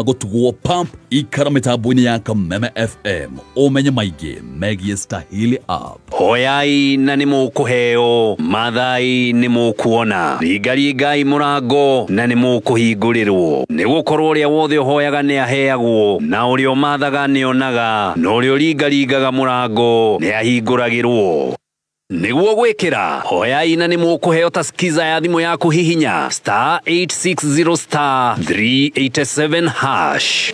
Gũtugwo pump ikara mĩtambo-inĩ ya Kameme FM ũmenye maingĩ megiĩ Stahili app. Hoyai na nĩ mũkũheo, mathai nĩ mũkuona, ringaringai mũrango na nĩ mũkũhingũrĩrwo. Nĩ gũkorwo ũrĩa wothe ũhoyaga nĩ aheagwo, na ũrĩa ũmathaga nĩ onaga, na ũrĩa ũringaringaga mũrango nĩ ahingũragĩrwo. Nĩguo gwĩkĩra hoyai na nĩ mũkũheo ta skiza ya thimũ yaku hihinya star 860 star 387 hash.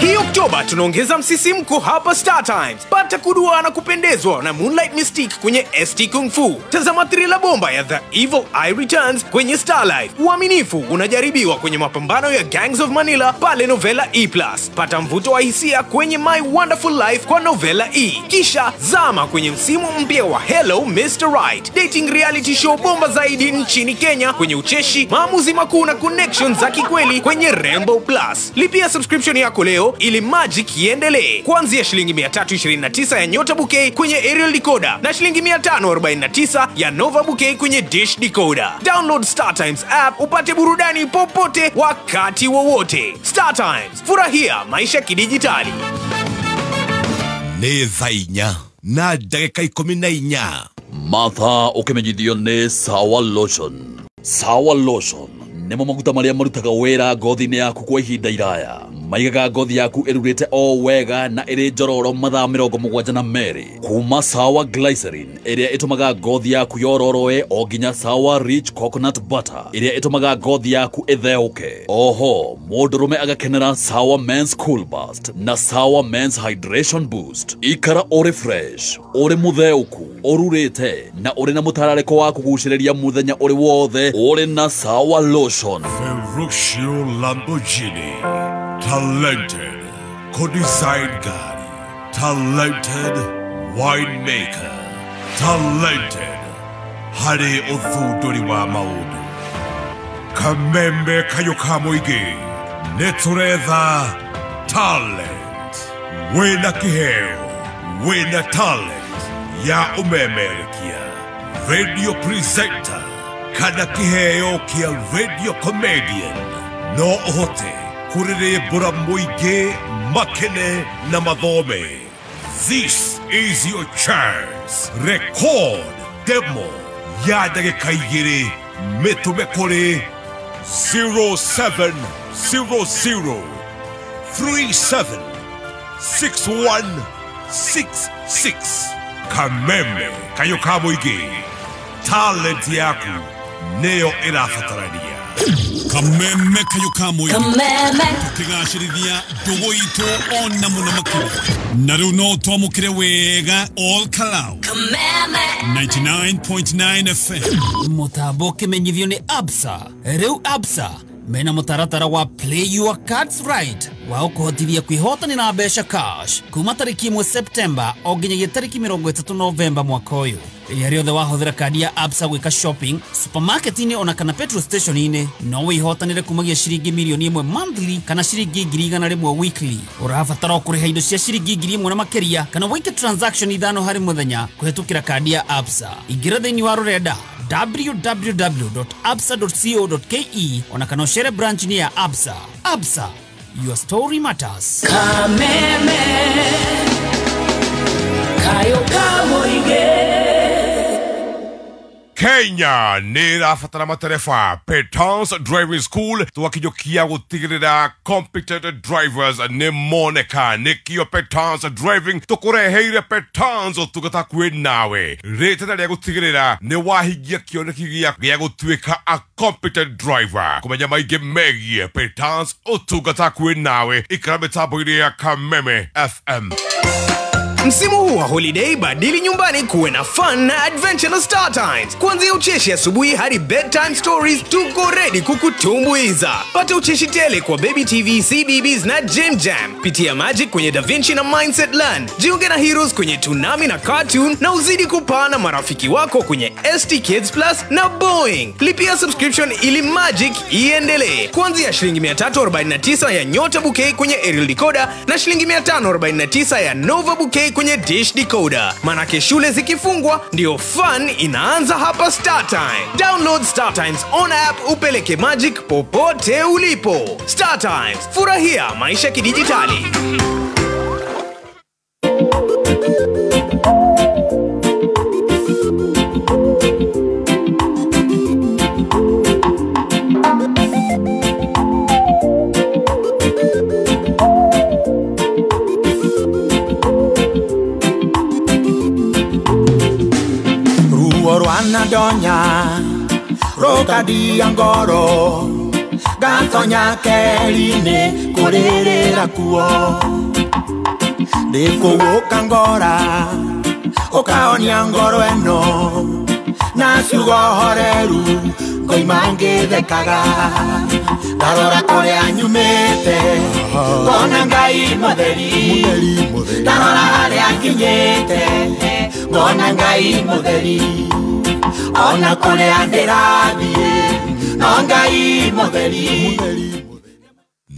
Hii Oktoba tunaongeza msisimko hapa Star Times. Pata kudua na kupendezwa na Moonlight Mystique kwenye ST Kung Fu. Tazama thriller bomba ya The Evil Eye Returns kwenye Star Life. Uaminifu unajaribiwa kwenye mapambano ya Gangs of Manila pale Novela E+. Pata mvuto wa hisia kwenye My Wonderful Life kwa Novela E. Kisha zama kwenye msimu mpya wa Hello Mr. Right, dating reality show bomba zaidi nchini Kenya kwenye ucheshi, maamuzi makuu na connections za kikweli kwenye Rainbow Plus. Lipia subscription yako leo ili magic iendelee. Kuanzia shilingi 329 ya Nyota Bouquet kwenye aerial decoder na shilingi 549 ya Nova Bouquet kwenye dish decoder. Download Star Times app upate burudani popote wakati wowote. Star Times, furahia maisha kidijitali. Nĩ thaa inya na ndagĩka ikũmi na inya. Mathaa ũkĩmenyithio nĩ Sawa Lotion. Sawa Lotion nĩmo maguta marĩa marutaga wĩra ngothi-inĩ yaku kwa ihinda iraya. Maigaga ngothi yaku ĩrurĩte o wega na ĩrĩ njororo mathaa 72. Kuma Sawa Glycerin ĩrĩa ĩtũmaga ngothi yaku yororoe o nginya Sawa Rich Coconut Butter ĩrĩa ĩtũmaga ngothi yaku ĩtheũke. Oho, mũndũrũme agakenera Sawa Men's Cool Burst na Sawa Men's Hydration Boost. Ikara ũrĩ fresh, ũrĩ mũtheũku, ũrurĩte na ũrĩ na mũtararĩko wa kũgucĩrĩria mũthenya ũrĩ wothe ũrĩ na Sawa Lotion. Ferruccio Lamborghini, talented co-design guy, talented winemaker, talented harĩ ũthundũri wa maũndũ. Kameme kayũ ka mũingĩ nĩ tũretha talent. Wĩna kĩheo, wĩna talent ya ũmemerekia, radio presenter kana kĩheo kĩa radio comedian. No ũhote kũrĩrĩmbũra mũingĩ makene na mathome. This is your chance. Record demo ya ndagĩka igĩrĩ mĩtũme kũrĩ 0700 37 6166. Kameme kayũ ka mũingĩ, talent yaku nĩyo ĩrabatarania. Kameme kayũ ka mũingĩ tũkĩgacĩrithia ndũgũ itũ ona mũno makĩria. Na rĩu no twamũkĩre wega All Kalau Kameme 99.9 FM. Mũtambo ũkĩmenyithio nĩ Absa. Rĩu Absa mena mũtaratara wa Play Your Cards Right wa ũkũhotithia kwĩhotanĩra mbeca cash kuma tarĩki 1 September o nginyagia tarĩki 30 Novemba mwaka ũyũ. Rĩrĩa rĩothe wahũthĩra kandi ya Absa gwĩka shopping supermarket-inĩ ona kana petrol station-inĩ no wĩhotanĩre kumagia ciringi mirioni 1 monthly kana ciringi 100,000 weekly. Ũrabatara o kũrĩha indo cia ciringi 1,000 na makĩria kana wĩke transaction 5 harĩ mũthenya kũhĩtũkĩra kandi ya Absa. Ingĩra thĩinĩ wa rũrenda www.absa.co.ke ona kana ũcere branch-inĩ ya Absa. Absa, your story matters. Kameme kayũ ka mũingĩ. Kenya nĩ ĩrabatara matereba. Petans Driving School twakinyũkia gũtigĩrĩra competent drivers nĩ moneka. Nĩkĩo Petans Driving tũkũreheire Petans ũtungata hakuhĩ nawe. Rĩtana rĩa gũtigĩrĩra nĩ wahingia kĩoneki gĩa gũtuĩka a competent driver. Kũmenya maingĩ megiĩ Petans ũtungata hakuhĩ nawe, ikara mĩtambo-inĩ ya Kameme FM. Msimu huu wa holiday, badili nyumbani kuwe na fun na adventure na Star Times. Kuanzia ucheshi asubuhi hadi bedtime stories, tuko ready kukutumbuiza. Pata ucheshi tele kwa Baby TV, CBBS na Jim Jam. Pitia magic kwenye Da Vinci na Mindset Learn. Jiunge na Heroes kwenye Toonami na Cartoon na uzidi kupaa na marafiki wako kwenye ST Kids Plus na Boeing. Lipia subscription ili magic iendelee. Kuanzia shilingi 349 ya Nyota Bouquet kwenye aerial decoder na shilingi 549 ya Nova Bouquet kwenye dish decoder. Manake shule zikifungwa ndio fun inaanza hapa Star Times. Download Star Times on app upeleke magic popote ulipo. Star Times, furahia maisha kidijitali. Donya rokadia ngoro gatonya kerine kuririra kuo ndikuguka ngora ukaonia ngoro eno na ciugo horeru ngoima ngithekaga ndarora kuria nyumite ngona Ngai mutheri ndarora haria nginyite ngona Ngai mutheri ona kuria ndirathie no Ngai mutheri.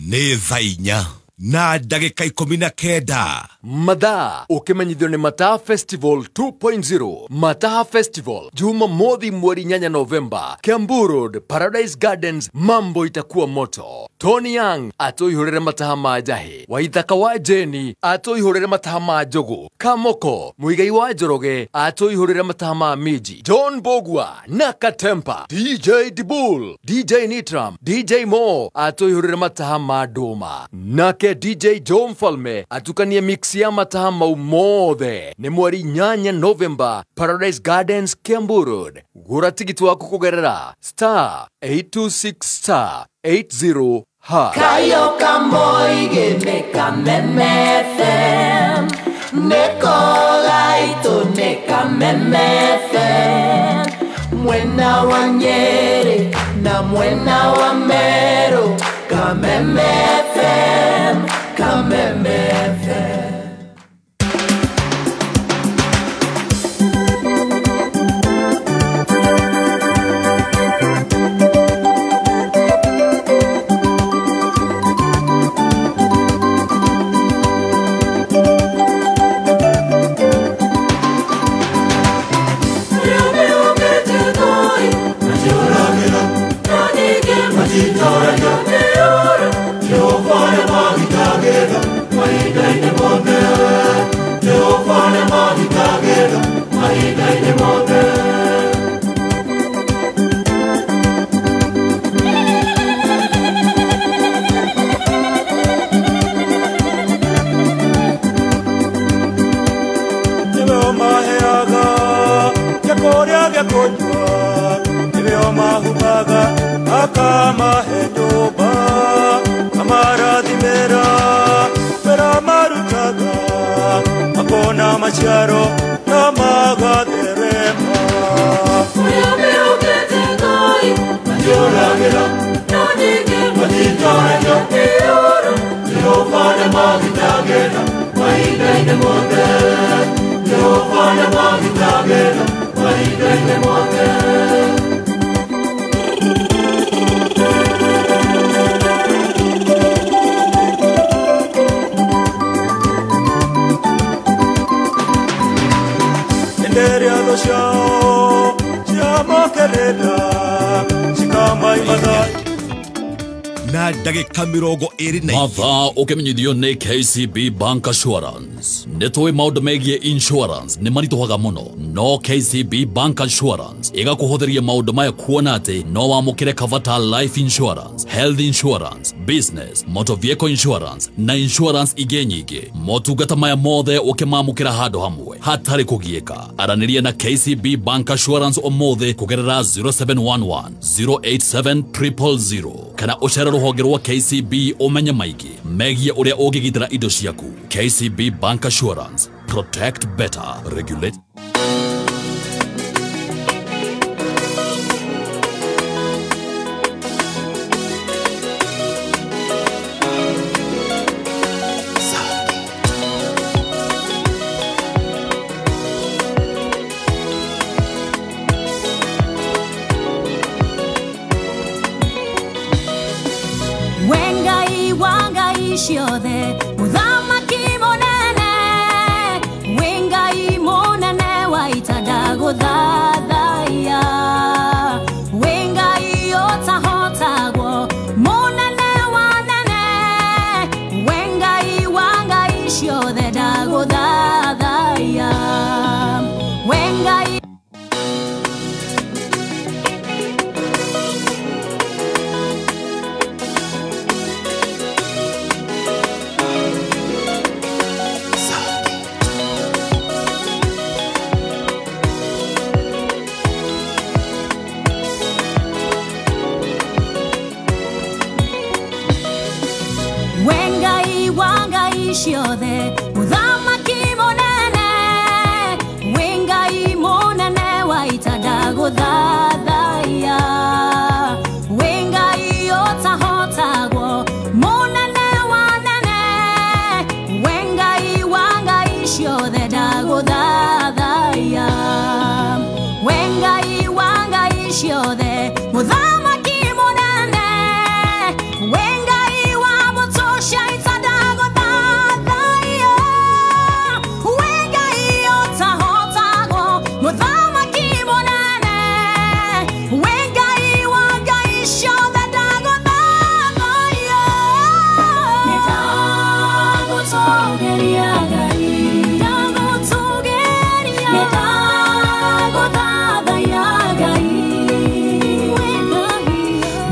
Nĩ thaa inya na ndagĩka 19. Mathaa ũkĩmenyithio nĩ Mataa Festival 2.0. Mataa Festival Jumamothi mweri 8 Novemba, Kiambu Road, Paradise Gardens. Mambo itakuwa moto. Tony Young atũihũrĩre mataha ma njahi, Waithaka wa Jeni atũihũrĩre mataha ma njogu, Kamoko Muigai wa Njoroge atũihũrĩre mataha ma miji, John Bogwa na Katempa, DJ Dibul, DJ Nitram, DJ Mo atũihũrĩre mataha ma ndũma, nake DJ Joe Mfalme atukanie mix ya mataha mau mothe. Nĩ mweri 8 Novemba, Paradise Gardens, Kiambu Road. Gũra tigiti waku kũgerera star 826 star 80 ha. Kayo kamoige Kameme FM neko gaito ne Kameme FM mwena wa Nyeri na mwena wa Meru. Kameme FM, Kameme FM. Na ndagĩka 22. Mathaa ũkĩmenyithio nĩ KCB Bank Assurance. Nĩ tũĩ maũndũ megiĩ insurance nĩ maritũhaga mũno, no KCB Bank Assurance ĩgakũhũthĩria maũndũ maya kuona atĩ no wamũkĩre cover ta life insurance, health insurance, business, motor vehicle insurance na insurance ingĩ nyingĩ. Motungata maya mothe ũkĩmamũkĩra handũ hamwe hatarĩ kũgiĩka. Aranĩria na KCB Bank Assurance ũmũthĩ kũgerera 0711 087 000 kana ũcere rũhonge rwa KCB ũmenye maingĩ megiĩ ũrĩa ũngĩgitĩra indo ciaku. KCB Bank Assurance, protect better, regulate. Ciothe muthamaki munene ciothe ndagũthathaiya we Ngai. Ciothe mũthamaki mũnene wĩ Ngai mũnene wa ita ndagũthathaiya wĩ Ngai ũtahotagwo mũnene wa nene wĩ Ngai wa ngai ciothe ndagũthathaiya wĩ Ngai wa ngai ciothe mũthamaki mũnene wĩ Ngai wa mũtũcia ita ndagũthathaiya wĩ Ngai ũtahotagwo mũthamaki mũnene wĩ Ngai wa ngai ciothe ndagũthathaiya. Nĩndagũtũũgĩria Ngai, ndagũtũũgĩria, nĩndagũthathaiya Ngai,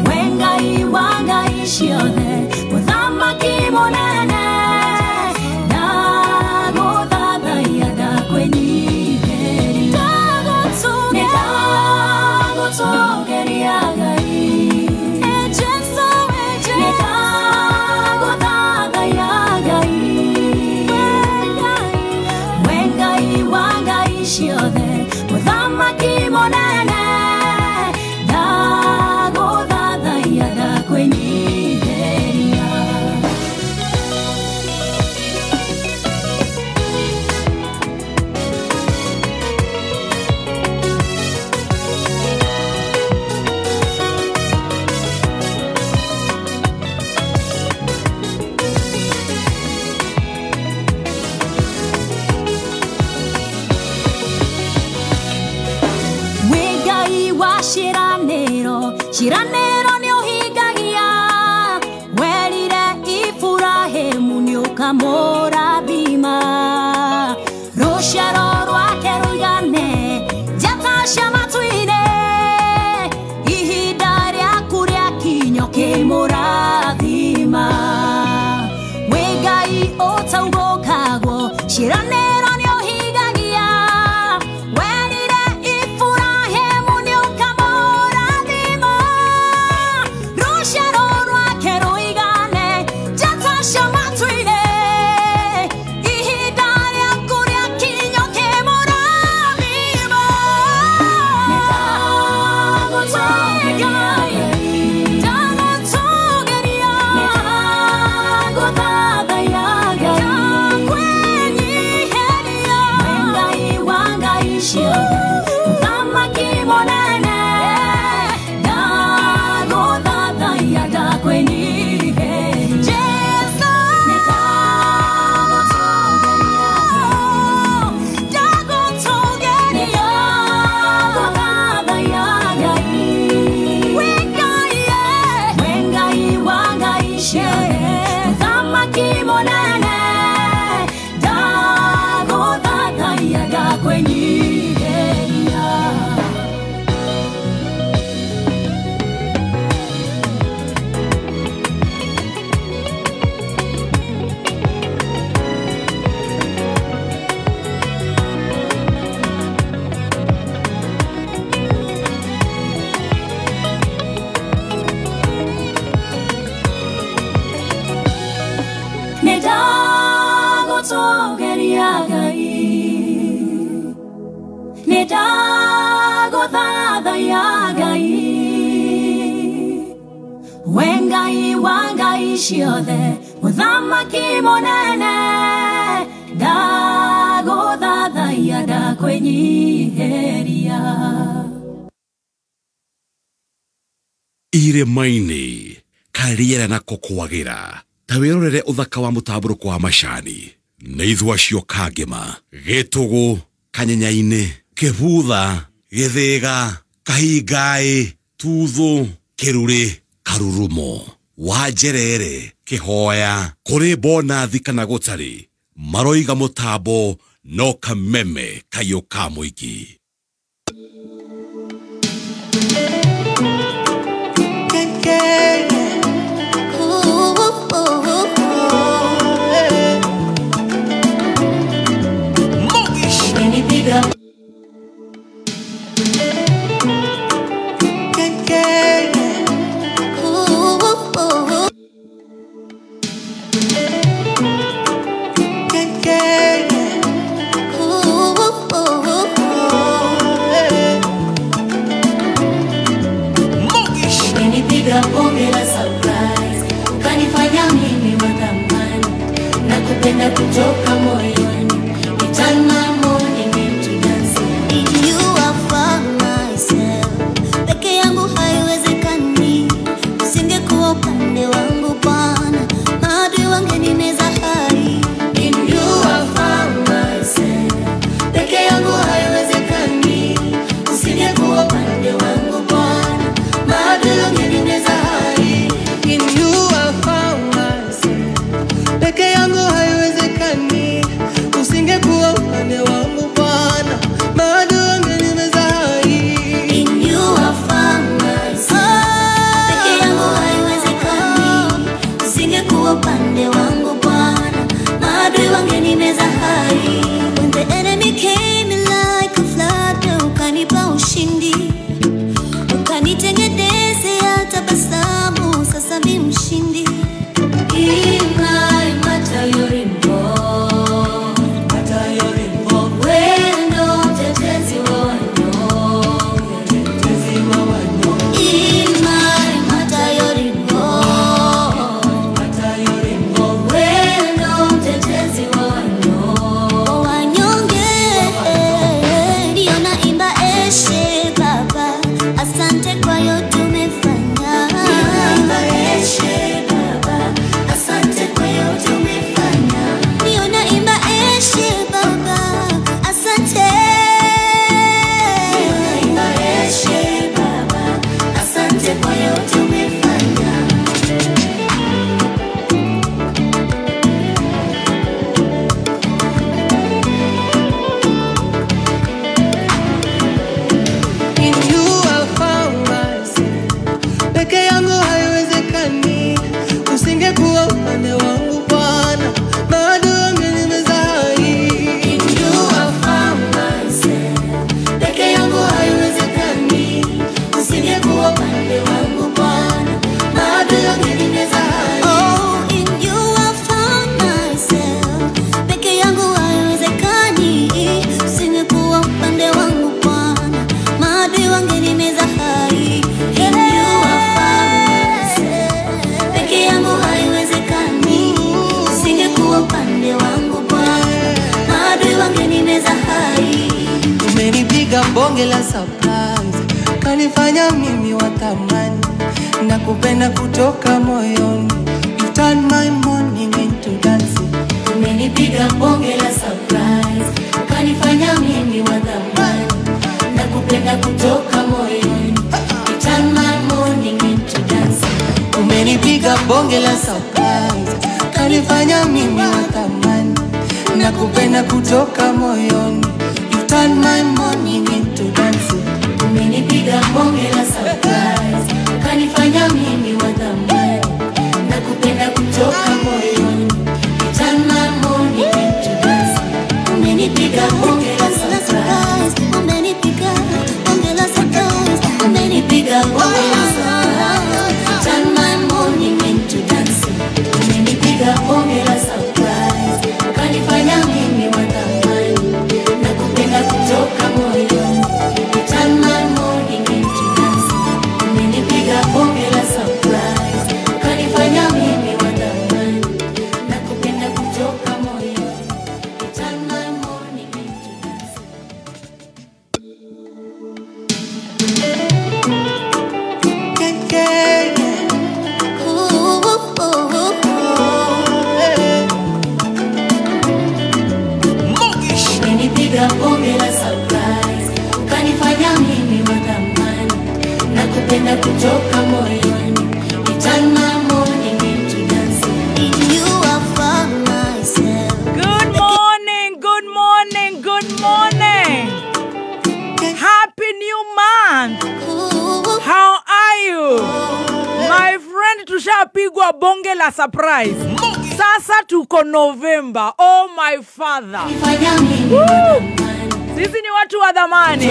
wĩ Ngai wa ngai ciothe mũthamaki mũnene ndagũthathaiya ndakwĩnyihĩria nĩndagũtũũgĩria Ngai, nĩndagũthathaiya Ngai, wĩ Ngai wa ngai ciothe mũthamaki mũnene ndagũthathaiya ndakwĩnyihĩria. Wĩ Ngai wa ciĩranĩro, ciĩranĩro nĩũhingagia werire Iburahĩmu nĩũkamũrathima rũciaro rwake rũigane njata cia matu-inĩ ihinda rĩaku rĩakinya ũkĩmũrathima wĩ Ngai ũtaugũkagwo ciĩranĩro nĩũhingagia werire Iburahĩmu nĩũkamũrathima rũciaro rwake rũigane njata cia matu-inĩ ihinda rĩaku rĩakinya ũkĩmũrathima. Ndagũtũũgĩria, ndagũthathaiya Ngai, ndakwĩnyihĩria wĩ Ngai wa ngai ciothe mũthamaki mũnene ndagũthathaiya ndakwĩnyihĩria Jesũ ndagũtũũgĩria, ndagũthathaiya Ngai, wĩ Ngai wa ngai ciothe mũthamaki mũnene ndagũthathaiya ndakwĩnyihĩria. Nĩndagũtũũgĩria Ngai, nĩndagũthathaiya Ngai, wĩ Ngai wa ngai ciothe mũthamaki mũnene ndagũthathaiya ndakwĩnyihĩria. Irĩma-inĩ karĩera nako kwagĩra ta wĩrorere ũthaka wa mũtambũrũko wa macani nĩ ithua cio kangĩma gĩtũgũ kanyenya-inĩ kĩbutha gĩthĩga kahingaĩ tuthũ kĩrurĩ karurumo wanjerere kĩhoya kũrĩ bonathi kana gũtarĩ Maroiga mũtambo no kameme kayũ ka mũingĩ. Nakupenda kutoka moyoni, itana morning into dancing. You are for myself, peke yangu haiwezekani. Usingekuwa upande wangu Bwana, maadui wangenimeza hai. In you I found myself, peke yangu haiwezekani. Usingekuwa upande wangu Bwana, maadui wangenimeza hai. In you I found myself, peke yangu haiwezekani. Usingekuwa upande wangu Bwana, maadui wangenimeza hai. In you I found myself, peke yangu haiwezekani. Usingekuwa upande wangu Bwana, maadui wangenimeza hai. When the enemy came in like a flood, ukanipa ushindi, ukanitengenezea tabasamu, sasa mi mshindi. Asante kwa yote umefanya. Asante kwa yote umefanya. Ndio naimba eshe Baba, asante. Ndio naimba eshe Baba, asante kwa yote umefanya. In you I found myself, peke yangu haiwezekani. Usingekuwa upande wangu Bwana, maadui wangenimeza hai. In you I found myself, peke yangu haiwezekani. Usingekuwa upande wangu Bwana, maadui wangenimeza hai. Oh, in you I found myself, peke yangu haiwezekani. Usingekuwa upande wangu Bwana, maadui wangenimeza hai. In you I found myself, peke yangu haiwezekani. Usingekuwa upande wangu Bwana, maadui wangenimeza hai. Umenipiga bonge la surprise, kanifanya mimi wa thamani. Nakupenda kutoka moyoni, you turn my morning into dancing. Umenipiga bonge la surprise, ukanifanya mimi wa thamani. Nakupenda kutoka moyoni, you turn my morning into dancing. Umenipiga bonge la surprise, kanifanya mimi wa thamani. Nakupenda kutoka moyoni, you turn my morning into dancing. Umenipiga bonge la surprise, ukanifanya mimi wa thamani. Nakupenda kutoka moyoni, you turn my morning into dancing. Umenipiga bonge la surprise, Umenipiga bonge la surprise, umenipiga bonge la surprise, you turn my morning into dancing. Umenipiga bonge la surprise, ukanifanya mimi wa thamani. Nakupenda kutoka moyoni, you turn my morning into dancing. Umenipiga bonge la surprise, ukanifanya mimi wa thamani. Nakupenda kutoka moyoni, you turn my morning into dancing. Umenipiga bonge la surprise, ukanifanya mimi wa thamani. Nakupenda kutoka moyoni, you turn my morning into dancing. In you I found myself. Good Tushapigwa bonge la surprise. Sasa tuko November. Oh my father. Woo! Sisi ni watu wa dhamani.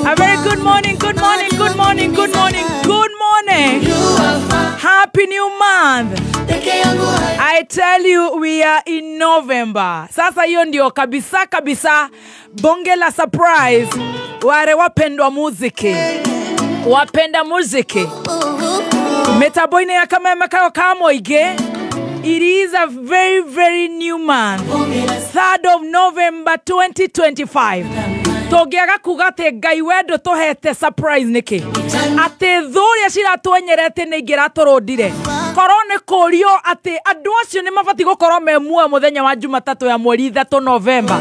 A very good morning, good morning, good morning, good morning, good morning. Happy new month. I tell you, we are in November. Sasa hiyo ndio kabisa kabisa bonge la surprise. Wale wapendwa muziki, wapenda muziki, metaboine ya kama mekao kamo ige. It is a very very new month, 3rd of November 2025. Togiaga kuga te Ngai wendo tuhete surprise niki ati thuria ciratwenyerete ni ingiraturundire. Korwo ni kurio ati andu acio ni mabati gukorwo me muoyo muthenya wa Jumatatu ya mweri 3 November.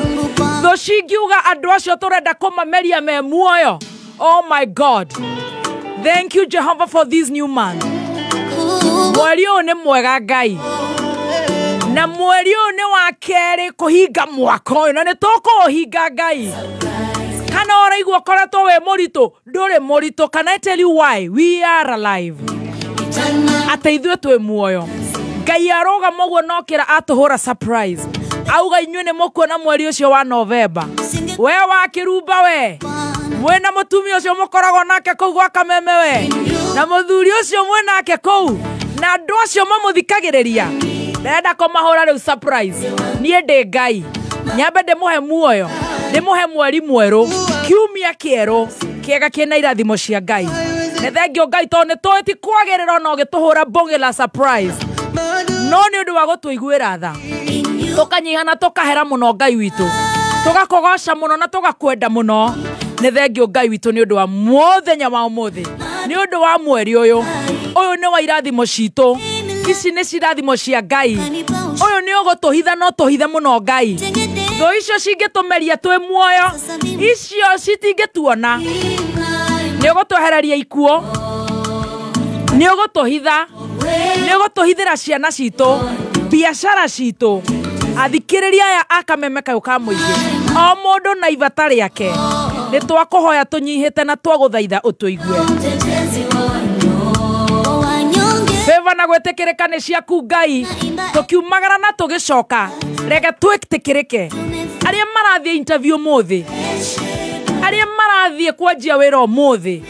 Thu cingiuga andu acio turenda kumameria me muoyo. Oh my God, thank you Jehovah for this new month. Mweri ũyũ nĩ mwega Ngai, na mweri ũyũ nĩ wa kerĩ kũhinga mwaka ũyũ, na nĩ tũkũũhinga Ngai. Kana ũraigua ũkoretwo wĩ mũritũ, ndũrĩ mũritũ. Can I tell you why we are alive? Atĩ ithuĩ twĩ muoyo. Ngai arũgama ũguo no kĩra atũhũra surprise, auga inyuĩ nĩ mũkuona mweri ũcio wa November. We wa kĩrumba we, mwĩna mũtumia ũcio mũkoragwo nake kũu gwa Kameme we, na mũthuri ũcio mwĩnake kũu, na andũ acio mamũthikagĩrĩria, ndĩrenda kũmahũra rĩu surprise. Niĩ ndĩ Ngai, nyambe ndĩmũhe muoyo, ndĩmũhe mweri mwerũ, kiumia kĩerũ kĩega kĩna irathimo cia Ngai. Nĩ thengio Ngai tondũ nĩ tũĩ ti kwagĩrĩra ona ũgĩtũhũra bonge la surprise, no nĩ ũndũ wa gũtũiguĩra tha, tũkanyiha na tũkahera mũno Ngai witũ, tũgakũgoca mũno na tũgakwenda mũno. Nĩ thengio Ngai witũ nĩ ũndũ wa mũthenya wa ũmũthĩ, nĩ ũndũ wa mweri ũyũ. Ũyũ nĩ wa irathimo citũ, ici nĩ cirathimo cia Ngai. Ũyũ nĩ ũgũtũhitha no tũhithe mũno Ngai. Thũ icio cingĩtũmeria twĩ muoyo, icio citingĩtuona. Nĩ ũgũtwehereria ikuũ, nĩ ũgũtũhitha, nĩ ũgũtũhithĩra ciana citũ, biacara citũ. Athikĩrĩria aya a Kameme kayũ ka mũingĩ, o mũndũ na ibata rĩake, nĩ twakũhoya tũnyihĩte na twagũthaitha ũtũigue. Favor na gwĩtĩkĩrĩka nĩ ciaku Ngai, tũkiumagara na tũgĩcoka, reke twĩtĩkĩrĩke. Arĩa marathiĩ interview ũmũthĩ, arĩa marathiĩ kwanjia wĩra ũmũthĩ,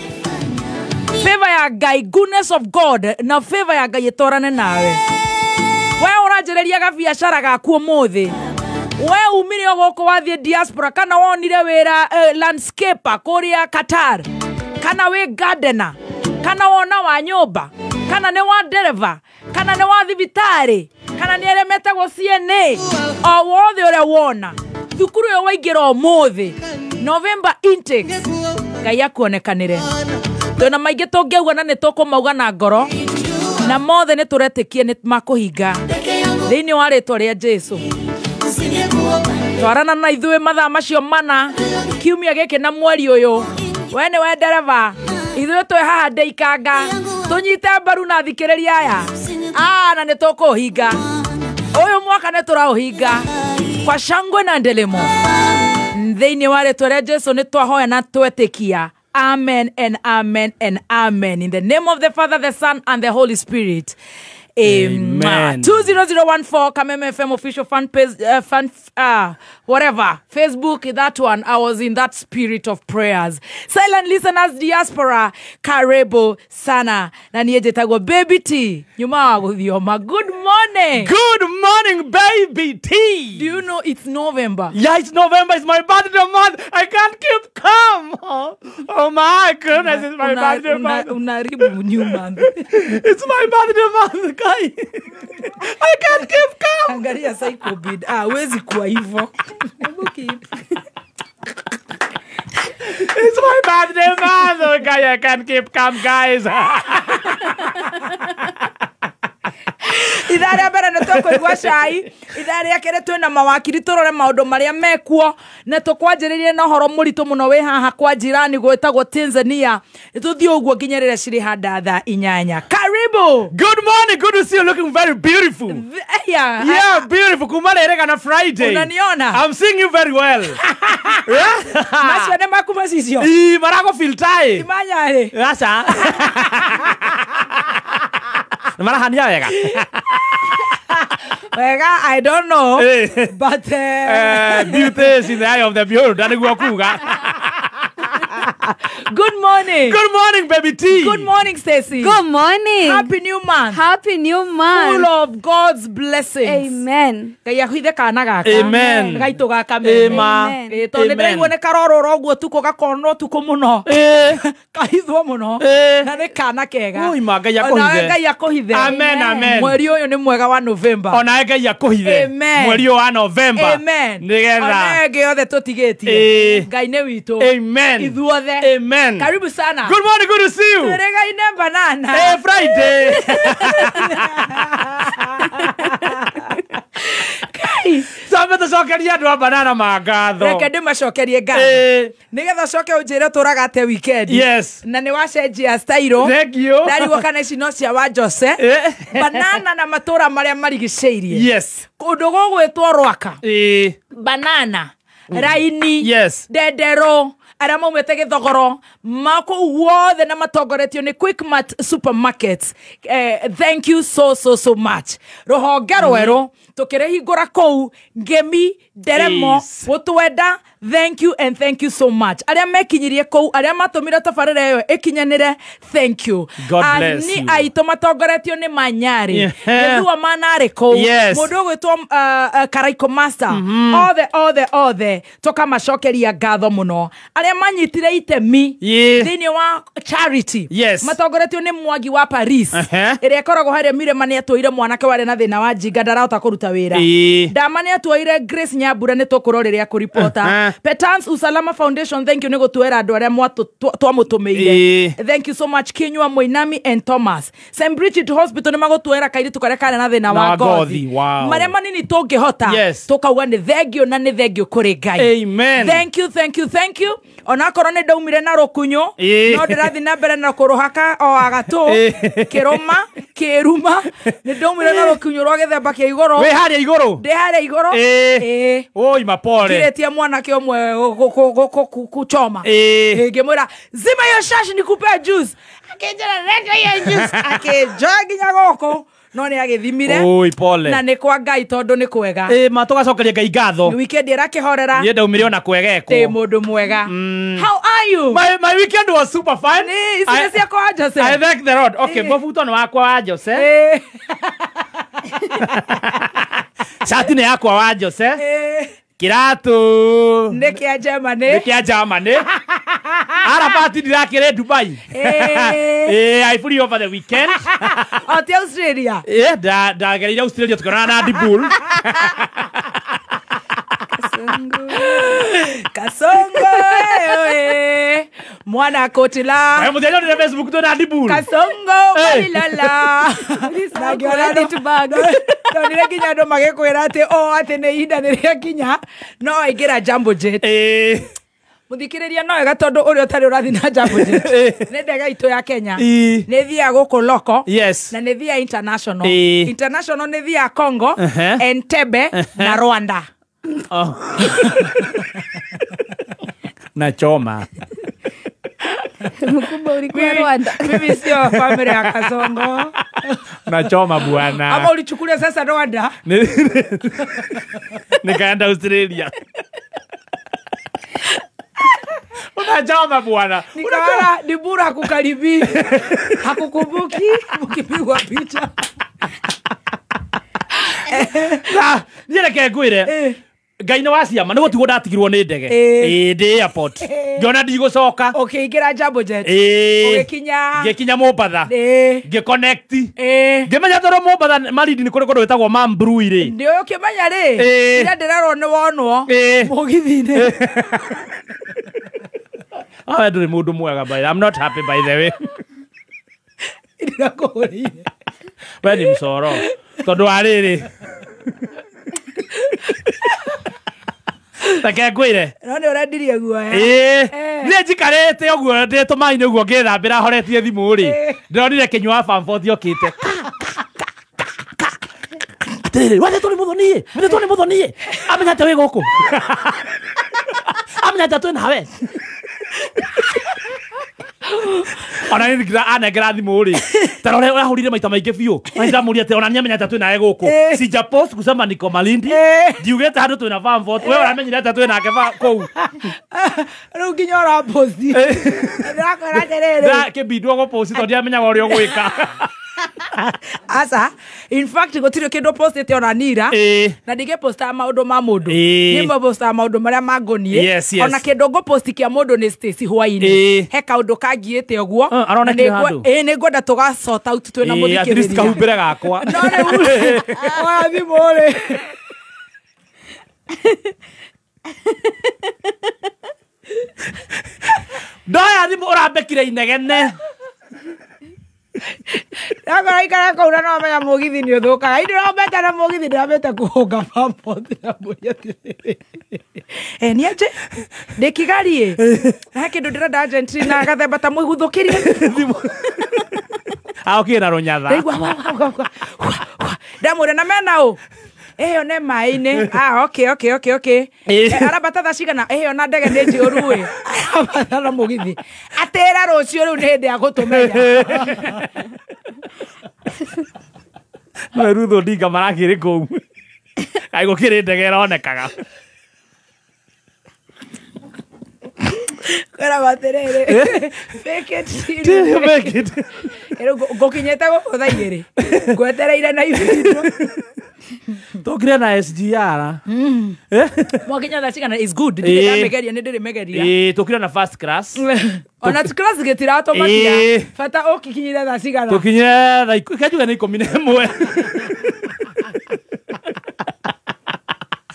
favor ya Ngai, goodness of God na favor ya Ngai ĩtwarane nawe. We ũranjĩrĩria gabiacara gaku ũmũthĩ, we umire o gũkũ wathiĩ diaspora, kana wonire wĩra landscaper kũrĩa Qatar, kana wĩ gardener, kana wona wa nyũmba, kana nĩ wa dereva, kana nĩ wa thibitarĩ, kana nĩ arĩa metagwo CNA, o wothe ũrĩa wona thukuru ĩyo waingĩra ũmũthĩ November intake, Ngai akuonekanĩre. Twĩna maingĩ tũngĩauga na nĩ tũkũmauga na ngoro, na mothe nĩ tũretĩkie nĩ makũhinga thĩinĩ wa rĩtwa rĩa Jesu. Twarana na ithuĩ mathaa macio mana kiumia gĩkĩ na mweri ũyũ. We nĩwe ndereba, ithuĩ twĩ haha ndĩikanga, tũnyite mbaru na athikĩrĩria aya, na nĩ tũkũũhinga ũyũ mwaka, nĩ tũraũhinga kwa shangwe na ndelemo thĩinĩ wa rĩtwa rĩa Jesu. Nĩ twahoya na twetĩkia. Amen and amen and amen. In the name of the Father, the Son, and the Holy Spirit. Amen. 20014 Kameme FM official fan page, whatever, Facebook, that one. I was in that spirit of prayers. Silent listeners diaspora, karibu sana. Na niĩ njĩtagwo Baby T. Nyuma wa gũthioma. Good morning. Good morning, Baby T. Do you know it's November? Yeah, it's November. It's my birthday month. I can't keep calm. Oh my goodness, it's my birthday month. Unaribu new month. It's my birthday month, guys. I can't keep calm. Angalia psycho bid. Ah, wezi kuwa hivyo. It's my birthday month. Okay, I can't keep calm, guys. Ithaa rĩa mbere nĩ tũkũigua cai, ithaa rĩa kerĩ twĩna mawakiri tũrore maũndũ marĩa mekuo, Na tũkwanjĩrĩrie na ũhoro mũritũ mũno wĩ haha kwa jirani gwĩtagwo Tanzania. Tũthiĩ ũguo nginya rĩrĩa cirĩ handa thaa 8. Karibu. Good morning, good to see you, looking very beautiful. Yeah, yeah, beautiful. Kuma na Friday. Unaniona? I'm seeing you very well. Macio nĩ maku macicio. Ii, marago filter. Imanya rĩ. Aca. Marahania wega. Wega, I don't know. But beauty is in the eye of the beholder. Nĩguo kuga. Good morning. Good morning, baby T. Good morning, Stacy. Good morning. Happy new month. Happy new month. Full of God's blessings. Amen. Ngai ahithe kana gaka. Amen. Ngai tũgaka meme. Amen. Tondũ nĩndĩraigua nĩ karorũra ũguo tukũ gakonwo tukũ mũno. Kahithwo mũno. Na nĩ kana kega. Oi ma, Ngai akũhithe. Onawe Ngai akũhithe. Amen, amen. Mweri ũyũ nĩ mwega wa November. Onawe Ngai akũhithe. Amen. Mweri ũyũ wa November. Amen. Nĩgetha. Onawe ĩngĩ yothe tũtigĩtie. Ngai nĩ witũ. Amen. Ithuothe. Amen. Karibu sana. Good morning, good to see you. Turegaine banana. Hey, Friday. Kai. Twambe tũcokerie andũ a banana mangatho. Reke ndĩmacokerie ngatho. Nĩgetha ũcoke ũnjĩre ũtũraga atĩa weekend. Yes. Na nĩ wacenjia style. Thank you. Ndarigwo kana ici no cia wa Jose. Banana na matũra marĩa marigicĩirie. Yes. Kũndũ gũgwĩtwo Rwaka. Banana. Raini. Yes. Ndendero. Arĩa maumĩte Gĩthogoro makũu guothe na matongoretio nĩ Quickmart Supermarket. Thank you so so so much. Rũhonge rwerũ tũkĩrĩhingũra kũu Ngemi Nderemo gũtwenda. Thank you and thank you so much. Arĩa mekinyirie kũu, arĩa matũmire tabarĩra ĩyo ĩkinyanĩre, thank you. God bless you. Ni aitũ matongoretio nĩ Manyarĩ. Gĩthua manarĩ kũu. Mũndũ ũgwĩtwo Karaiko Master. Othe othe othe tũkamacokeria ngatho mũno. Arĩa manyitire itemi thĩinĩ wa charity. Matongoretio nĩ Mwangi wa Paris. Ĩrĩa ĩkoragwo harĩa Mirema nĩ atũire mwanake warĩ na thĩna wa njinga ndarahota kũruta wĩra. Ndama nĩ atuoire Grace Nyambura nĩ tũkũrwo rĩrĩa kũripota. Petans Usalama Foundation, thank you nĩ gũtuĩra andũ arĩa twamũtũmĩire. Thank you so much Kinyua Moinami and Thomas. St Bridget Hospital nĩ magũtuĩra kairĩtu karĩa karĩ na thĩna wa ngothi. Marĩa manini tũngĩhota tũkauga nĩ thengio na nĩ thengio kũrĩ Ngai. Amen. Thank you, thank you, thank you. Onakorwo nĩ ndaumire na rũkunyo no ndĩrathiĩ na mbere na kũrũhaka o agatũ kĩrũma kĩruma nĩ ndaumire na rũkunyo rwa gĩthemba kĩa igũrũ. Wĩ harĩa igũrũ? Ndĩ harĩa igũrũ. Oi mapole. Ngirĩtie mwanake ũmwe kuchoma. Ngĩmwĩra zima hiyo shashi nikupe juice. Akĩnjĩra reke hiyo juice. Akĩnjoya nginya gũkũ. No nĩ agĩthimire. Oi pole. Na nĩ kwa Ngai tondũ nĩ kwega. Ma tũgacokeria Ngai ngatho. Weekend ĩrakĩhorera. Niĩ ndaumire ona kwegekwo. Ndĩ mũndũ mwega. How are you? My weekend was super fun. Ici nĩ ciakwa wa Jose. I thank the Lord. Okay, mũbuto nĩ wakwa wa Jose. Shati nĩ yakwa wa Jose. Kiratu nĩ kĩa Germany. Nĩ kĩa Germany. Arabati ndirakĩrĩ Dubai. I flew over the weekend. O ti Australia. Ndagereire Australia tũkĩonana na Dibul. Kasongo mwana kotila. Mũthenya ndĩre Facebook tũ na Dibul. Kasongo malilala. Ndonire nginya andũ magĩkwĩra atĩ o atĩ nĩ ihinda nĩ rĩakinya no aingĩra Jambo Jet. Mũthikĩrĩria no wega tondũ ũrĩa ũtarĩ ũrathiĩ na Jambo Jet nĩ ndege itũ ya Kenya nĩ thiaga gũkũ loko na nĩ thiaga international. International nĩ thiaga Congo, Entebbe na Rwanda. Na choma. Mkubwa ulikuwa Rwanda. Mimi sio familia ya Kasongo. Na choma bwana. Ama ulichukulia sasa Rwanda? Nikaenda Australia. Unachoma bwana. Nikaona Dibura hakukaribi. Hakukumbuki mkipigwa picha. Na ndireke ngwire. Ngai nĩ wa ciama nĩ gũtigwo ndatigirwo nĩ ndege. Ndĩ airport. Ngĩona ndigũcoka. Ũkĩingĩra Jambo Jet. Ũgĩkinya. Ngĩkinya Mombatha. Ngĩconnect. Ngĩmenya tondũ Mombatha Malindi nĩ kũrĩ kũndũ gwĩtagwo Mambrui rĩ. Nĩ ũkĩmenya rĩ. Ira ndĩrerwo nĩ wonwo. Mũgithi-inĩ. Ah, ndũrĩ mũndũ mwega by. I'm not happy by the way. Ndĩrakũhũrĩire. We ni mcoro. Tondũ wa rĩrĩ. Reke ngwĩre. No nĩ ũrendirie guoya. Ĩĩ. Niĩ njikarĩte ũguo ndĩ tũmaĩ-inĩ ũguo ngĩthambĩra horetie thimũ rĩ. Ndĩronire kĩnyua wa Bambothi okĩte. Atĩrĩrĩ, wethetwo nĩ mũthoni, wethetwo nĩ mũthoni. Amenya atĩ wĩ gũkũ. Amenya atĩ twĩ nawe. Ona nĩ anengera thimũ rĩ. Ta rora ũrahũrire maita maingĩ biũ. Na ndamũria atĩ ona nĩamenya atĩ twĩ nawe gũkũ. Sija post kusema niko Malindi. Ndiugĩte handũ twĩ na Bambothi. We ũramenyire atĩ twĩ nake kũu. Rĩu nginya ũraposti. Ndĩrakwĩra atĩrĩrĩ. Ndakĩbindwo gũposti tondũ ndiamenyaga ũrĩa ũgwĩka. Asa, in fact gũtirĩ kĩndũ postĩte ona nira na ndingĩpostaga maũndũ ma mũndũ. Niĩ mbostaga maũndũ marĩa mangoniĩ. Yes, yes. Ona kĩndũ ngũposti kĩa mũndũ nĩ Stacy hwaĩ-inĩ. He kaũndũ kangiĩte ũguo. Aronekire handũ. Ĩĩ nĩ ngwenda tũga sort out twĩna Ĩĩ, at least mũthikĩrĩria. kahumbĩre gakwa. No rĩu oya thimũ rĩ. Ndoya thimũ ũrambekire inegene. Ndakora ikara kũu na no mũgithi nĩ ũthũkaga. Ĩ ndĩrombete na mũgithi ndĩrambĩte kũhũnga Bambothi na mũria atĩrĩrĩ. Nĩ anjĩ ndĩ Kigali ĩ. He kĩndũ ndĩrenda Argentina gathemba ta mũguthũkĩrie. Aokire na rũnyatha. Ndaigua wa wa wa wa wa. Ndamwĩra na mena ũ? Ĩyo nĩ maĩ-inĩ. Ah, okay, okay, okay, okay. Arambata thaa cigana? Ĩyo na ndege nĩ njũru ĩ. Arambata na mũgithi. Atĩra rũciũ rĩu nĩ hĩndĩ ya gũtũmenya. No Ruth Odinga marakĩrĩ kũu. Kaĩ gũkĩrĩ ndege ĩronekaga. Kwĩragwo atĩrĩrĩ. Fake it till you make it. Rĩu ngũkinyĩte gũkũ thaa igĩrĩ. Ngwetereire na ibindu. Tũkire na SGR. Mwakinya thaa cigana is good. Ndirĩ ndamĩgeria, nĩ ndĩrĩmĩgeria. Ĩĩ, tũkire na first class. Ona class gĩtiratũmakia. Bata ũkikinyire thaa cigana. Tũkinyire thaa kanjuge nĩ 11.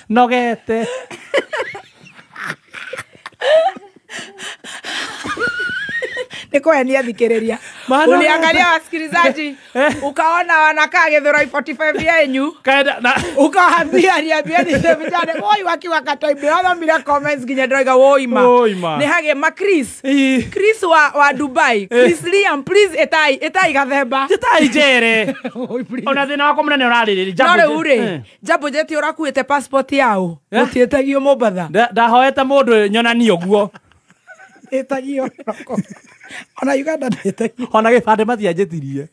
Nogete. Nĩ kũhenia thikĩrĩria. Uliangalia wasikilizaji ukaona wanakaa Githurai 45 yenyu ukaambia niambieni vijana woi wakiwa katoi ndĩrathomire comments nginya ndĩroiga woi ma nĩ hagĩ ma Chris Chris wa Dubai Chris Liam please etai etai gathemba etai njere ona thĩna wakwa mũnene ũrarĩrĩria no rĩu rĩ Jambo Jet ũrakuĩte passport yao gũtiĩtagio Mombatha ndahoete mũndũ nyonanie ũguo ĩtagio ona Uganda ndĩtagio ona gĩbandĩ matianjĩtirie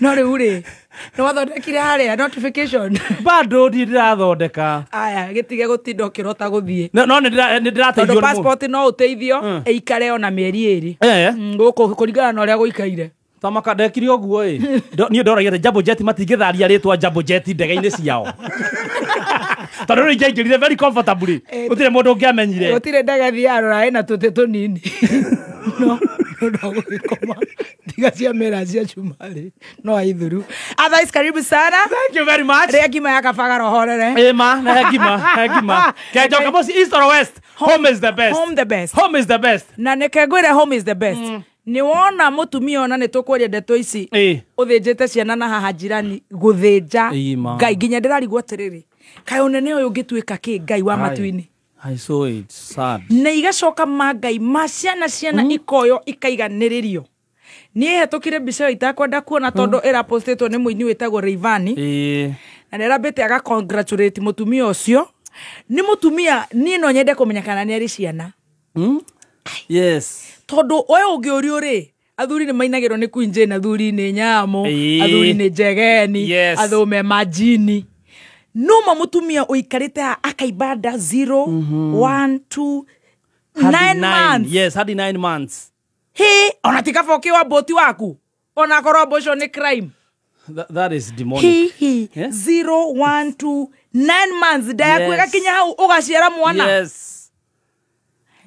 no rĩu rĩ nĩ wathondekire harĩa notification bado ndirĩ ndĩrathondeka aya gĩtige gũtinda ũkĩrota gũthiĩ no nĩ ndĩrateithio tondũ passport no ũteithio ĩikare ona mĩeri ĩrĩ gũkũ kũringana na ũrĩa gũikaire tamaka ndekire ũguo ĩ niĩ ndoragia atĩ Jambo Jet matingĩtharia rĩtwa Jambo Jet ndege-inĩ ciao tondũ rĩu ingĩaingĩrire very comfortably gũtirĩ mũndũ ũngĩamenyire gũtirĩ ndege thiaga rũraya ĩna tũtĩ tũnini no no tiga cia mĩra cia cumarĩ no aithuru. Otherwise karibu sana. Thank you very much. Rĩa ngima ya kabagara ũhorere. Ĩ ma na he ngima he ngima kenjoka mũciĩ east or west home is the best. Home the best. Home is the best. Na nĩke ngwĩre home is the best. Nĩ wona mũtumia ona nĩ tũkwaria ndeto ici ũthĩnjĩte ciana na haha njirani gũthĩnja Ngai nginya ndĩrarigwo atĩrĩrĩ kaĩ ũnene ũyũ ũngĩtuĩka kĩ Ngai wa matu-inĩ. I saw it sad. Na igacoka ma Ngai ma ciana ciana ikoyo ikaiganĩrĩrio. Niĩ hetũkire mbica ĩyo itakwenda kuona tondũ ĩrapostĩtwo nĩ mũini wĩtagwo Rayvanny na nĩ arambĩte aga congratulate mũtumia ũcio. Nĩ mũtumia niĩ no nyende kũmenya kana nĩ arĩ ciana. Yes. Tondũ ũyũ ũngĩũrio rĩ athuri nĩ mainagĩrwo nĩ Queen Jane, athuri nĩ Nyamũ, athuri nĩ Njegeni, athome majini. Noma mũtumia ũikarĩte akaimba nda 0 1 2 9 months. Yes, hadi 9 months. He, ona tikaba ũkĩoa mbũti waku. Ona korwo abortion nĩ crime. That is demonic. He, 0 1 2 9 months nda yaku ĩgakinya hau ũgaciara mwana. Yes.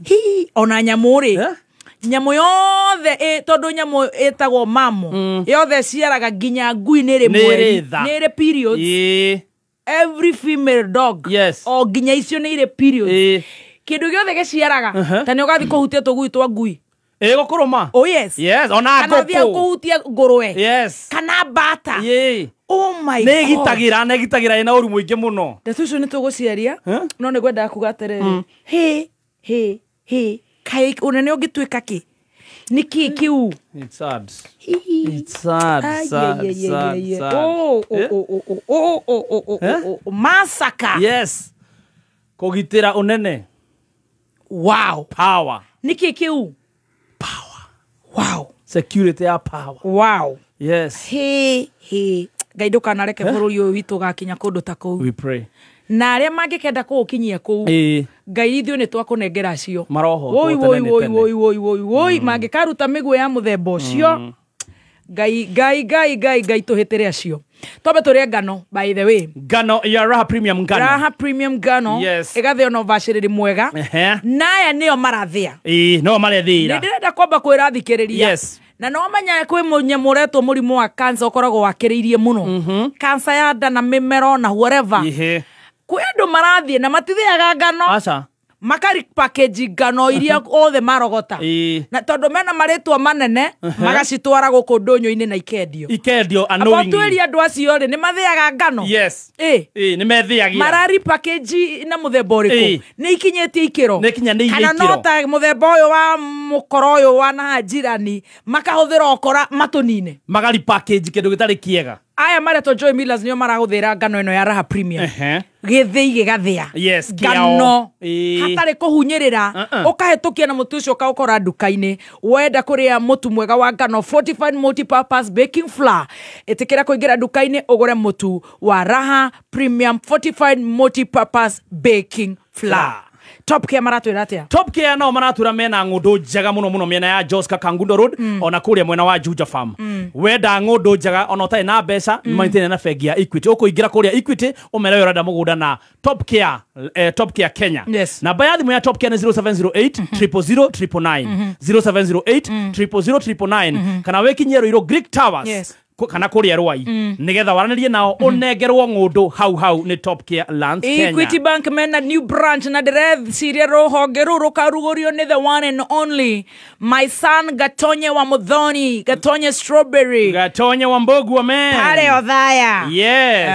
Hi, ona nyamũ rĩ. Nyamũ yothe tondũ nyamũ ĩtagwo mamo. Yothe ciaraga nginya ngui nĩ rĩ mweri. Nĩ rĩ periods. Every female dog. Yes. O nginya icio nĩ irĩ periods. Kĩndũ gĩothe gĩciaraga ta nĩ ũgathiĩ kũhutia tũgui twa ngui. Ĩ gũkũrũma. Oh yes. Yes, ona ngũkũ. Kana ũthiĩ kũhutia ngũrwe. Yes. Kana mbata. Oh my God. Nä gitagä nä gitagä ra ä na å ru må ingä må no. Ndeto icio nä tå gå ciaria no nä ngwendaga kuga atä he he he kaä å nene å ngä tuä ka kä nä kä kä u. It's sad. It's sad, sad, sad, sad. Oh, oh, oh, oh, oh, oh, oh, oh, oh, oh, massacre. Yes. Kũgitĩra ũnene. Wow. Power. Nĩkĩ kĩu? Power. Wow. Security ya power. Wow. Yes. He he. Ngai ndũkanareke bũrũri ũyũ witũ ũgakinya kũndũ ta kũu. We pray. Na arĩa mangĩkenda kũũkinyia kũu. Ngai ithuĩ nĩ twakũnengera cio. Maroho. Woi woi woi woi woi woi woi mangĩkaruta mĩguĩ ya mũthemba ũcio. Ngai ngai ngai ngai ngai tũhĩtĩre acio. Twambe tũrĩe ngano by the way. Ngano ya Raha Premium ngano. Raha Premium ngano. Yes. Ĩgathĩo na ũbacĩrĩri mwega. Na aya nĩo marathĩa. Ĩĩ no marethĩra. Nĩ ndĩrenda kwamba kwĩra thikĩrĩria. Yes. Na no menya kwĩ mũnyamũ ũretwo mũrimũ wa cancer ũkoragwo wakĩrĩirie mũno. Cancer ya nda na mĩmero na whatever. Kwĩ andũ marathiĩ na matithĩaga ngano. Aca. Makari package ngano iria othe marogota. Na tondu mena marĩtwa manene magacitwara gũkũ ndũnyũ-inĩ na ikendio. Ikendio annoyingly. Aba twĩrie andũ acio rĩ nĩ mathĩaga ngano. Yes. Nĩ methĩagia. Marari package na mũthemba ũrĩkũ? Nĩ ikinyĩtie ikĩro. Nĩ ikinyanĩirie ikĩro. Kana no ta mũthemba ũyũ wa mũkoro ũyũ wa na njirani makahũthĩra ũkora matũnine. Magari package kĩndũ gĩtarĩ kĩega. Aya maretwo Joy Millers nĩo marahũthĩra ngano ĩno ya Raha Premium. Gĩthĩi gĩgathĩa. Yes, ngano hatarĩ kũhunyĩrĩra ũkahĩtũkia na mũtu ũcio ũkaũkora nduka-inĩ. Wenda kũrĩa mũtu mwega wa ngano fortified multi-purpose baking flour, ĩtĩkĩra kũingĩra nduka-inĩ ũgũre mũtu wa Raha Premium fortified multi-purpose baking flour. Top Care maratwĩra atĩa? Top Care nao maratwĩra mena ng'ũndũ njega mũno mũno mĩena ya Joska Kangundo Road ona kũrĩa mwena wa Juja Farm. Wenda ng'ũndũ njega ona ũtarĩ na mbeca nĩmanyitĩte na bengi ya Equity. Ũkũingĩra kũrĩa Equity ũmere ũrenda mũgũnda na Top Care, Top Care Kenya. Yes. Namba ya thimũ ya Top Care nĩ 0708 000 999 0708 000 999 kana wĩkinyie Ruiru Greek Towers. Yes. Kana kũrĩa Rwai nĩgetha waranĩrie nao ũnengerwo ng'ũndũ hau hau nĩ Top Care Lands Kenya. Equity Bank mena new branch na ndĩreciria rũhonge rũu rũkarugũrio nĩ the one and only my son Gatonye wa Muthoni, Gatonye Strawberry, Gatonye wa Mbogu man pale Othaya. Yes.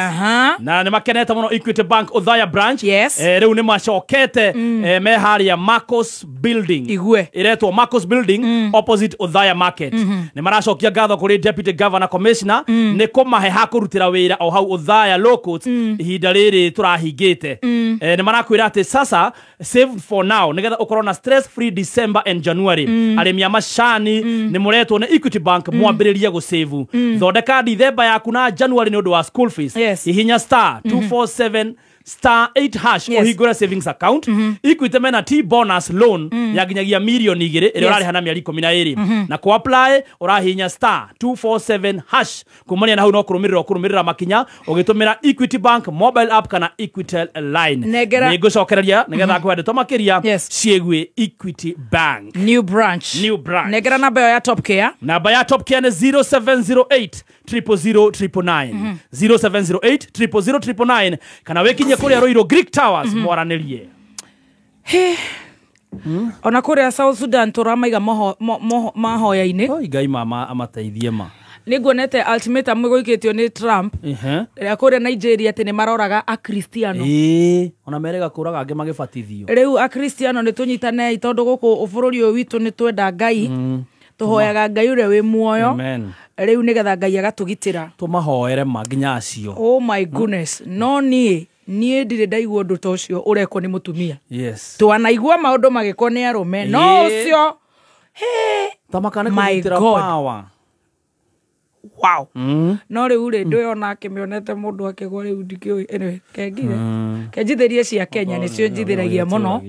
Na nĩ makenete mũno Equity Bank Othaya branch. Yes. Rĩu nĩ macokete me harĩa Marcos Building. Igue. Ĩretwo Marcos Building opposite Othaya Market. Nĩ maracokia ngatho kũrĩ Deputy Governor Commissioner nĩ kũmahe ha kũrutĩra wĩra o hau Othaya Locals ihinda rĩrĩ tũrahingĩte. Nĩ marakwĩra atĩ sasa save for now nĩgetha ũkorwo na stress free December and January. Arĩmi a macani nĩ mũretwo nĩ Equity Bank mwambĩrĩrie gũsave. Thondeka Dithemba yaku na January nĩ ũndũ wa school fees. Yes. Hihinya star 247 star 8 hash ũhingũre savings account. Equity mena T bonus loan ya nginyagia mirioni 2 ĩrĩa ũrarĩha na mĩeri 12 na ku apply ũrahihinya star 247 hash kumania na hau no kũrũmĩrĩra makinya ũgĩtũmĩra Equity Bank mobile app kana Equitel line. Nĩngũcokereria nĩgetha ngũhe ndeto makĩria ciĩgiĩ Equity Bank new branch. New branch. Nengera namba ya Top Care. Namba ya Top Care nĩ 0708 000 999 0708 000 999 kana wĩkinye kũrĩa Ruiru Greek Towers mwaranĩrie. Ona kũrĩa South Sudan tũramaiga mahoya-inĩ. Oi Ngai mama amateithie ma. Nĩnguonete ultimatum ĩgũikĩtio nĩ Trump ĩrĩa kũrĩa Nigeria atĩ nĩ maroraga akristiano. Ona merega kũraga angĩ magĩbatithio. Rĩu akristiano nĩ tũnyitanei tondũ gũkũ bũrũri ũyũ witũ nĩ twenda Ngai. Tũhoyaga Ngai ũrĩa wĩ muoyo. Rĩu nĩgetha Ngai agatũgitĩra. Tũmahoere ma nginya acio. Oh my goodness. No niĩ ndirĩ ndaigua ũndũ ta ũcio ũrekwo nĩ mũtumia. Yes. Twanaigua maũndũ magĩkwo nĩ arũme. No ũcio tamaka nĩ kũgitĩra power. Wow. No rĩu rĩ ndwĩona akĩmĩonete mũndũ akĩgwa rĩu ndikĩũĩ. Anyway, kengire. Kenjithĩrie cia Kenya nĩcio njithĩragia mũno.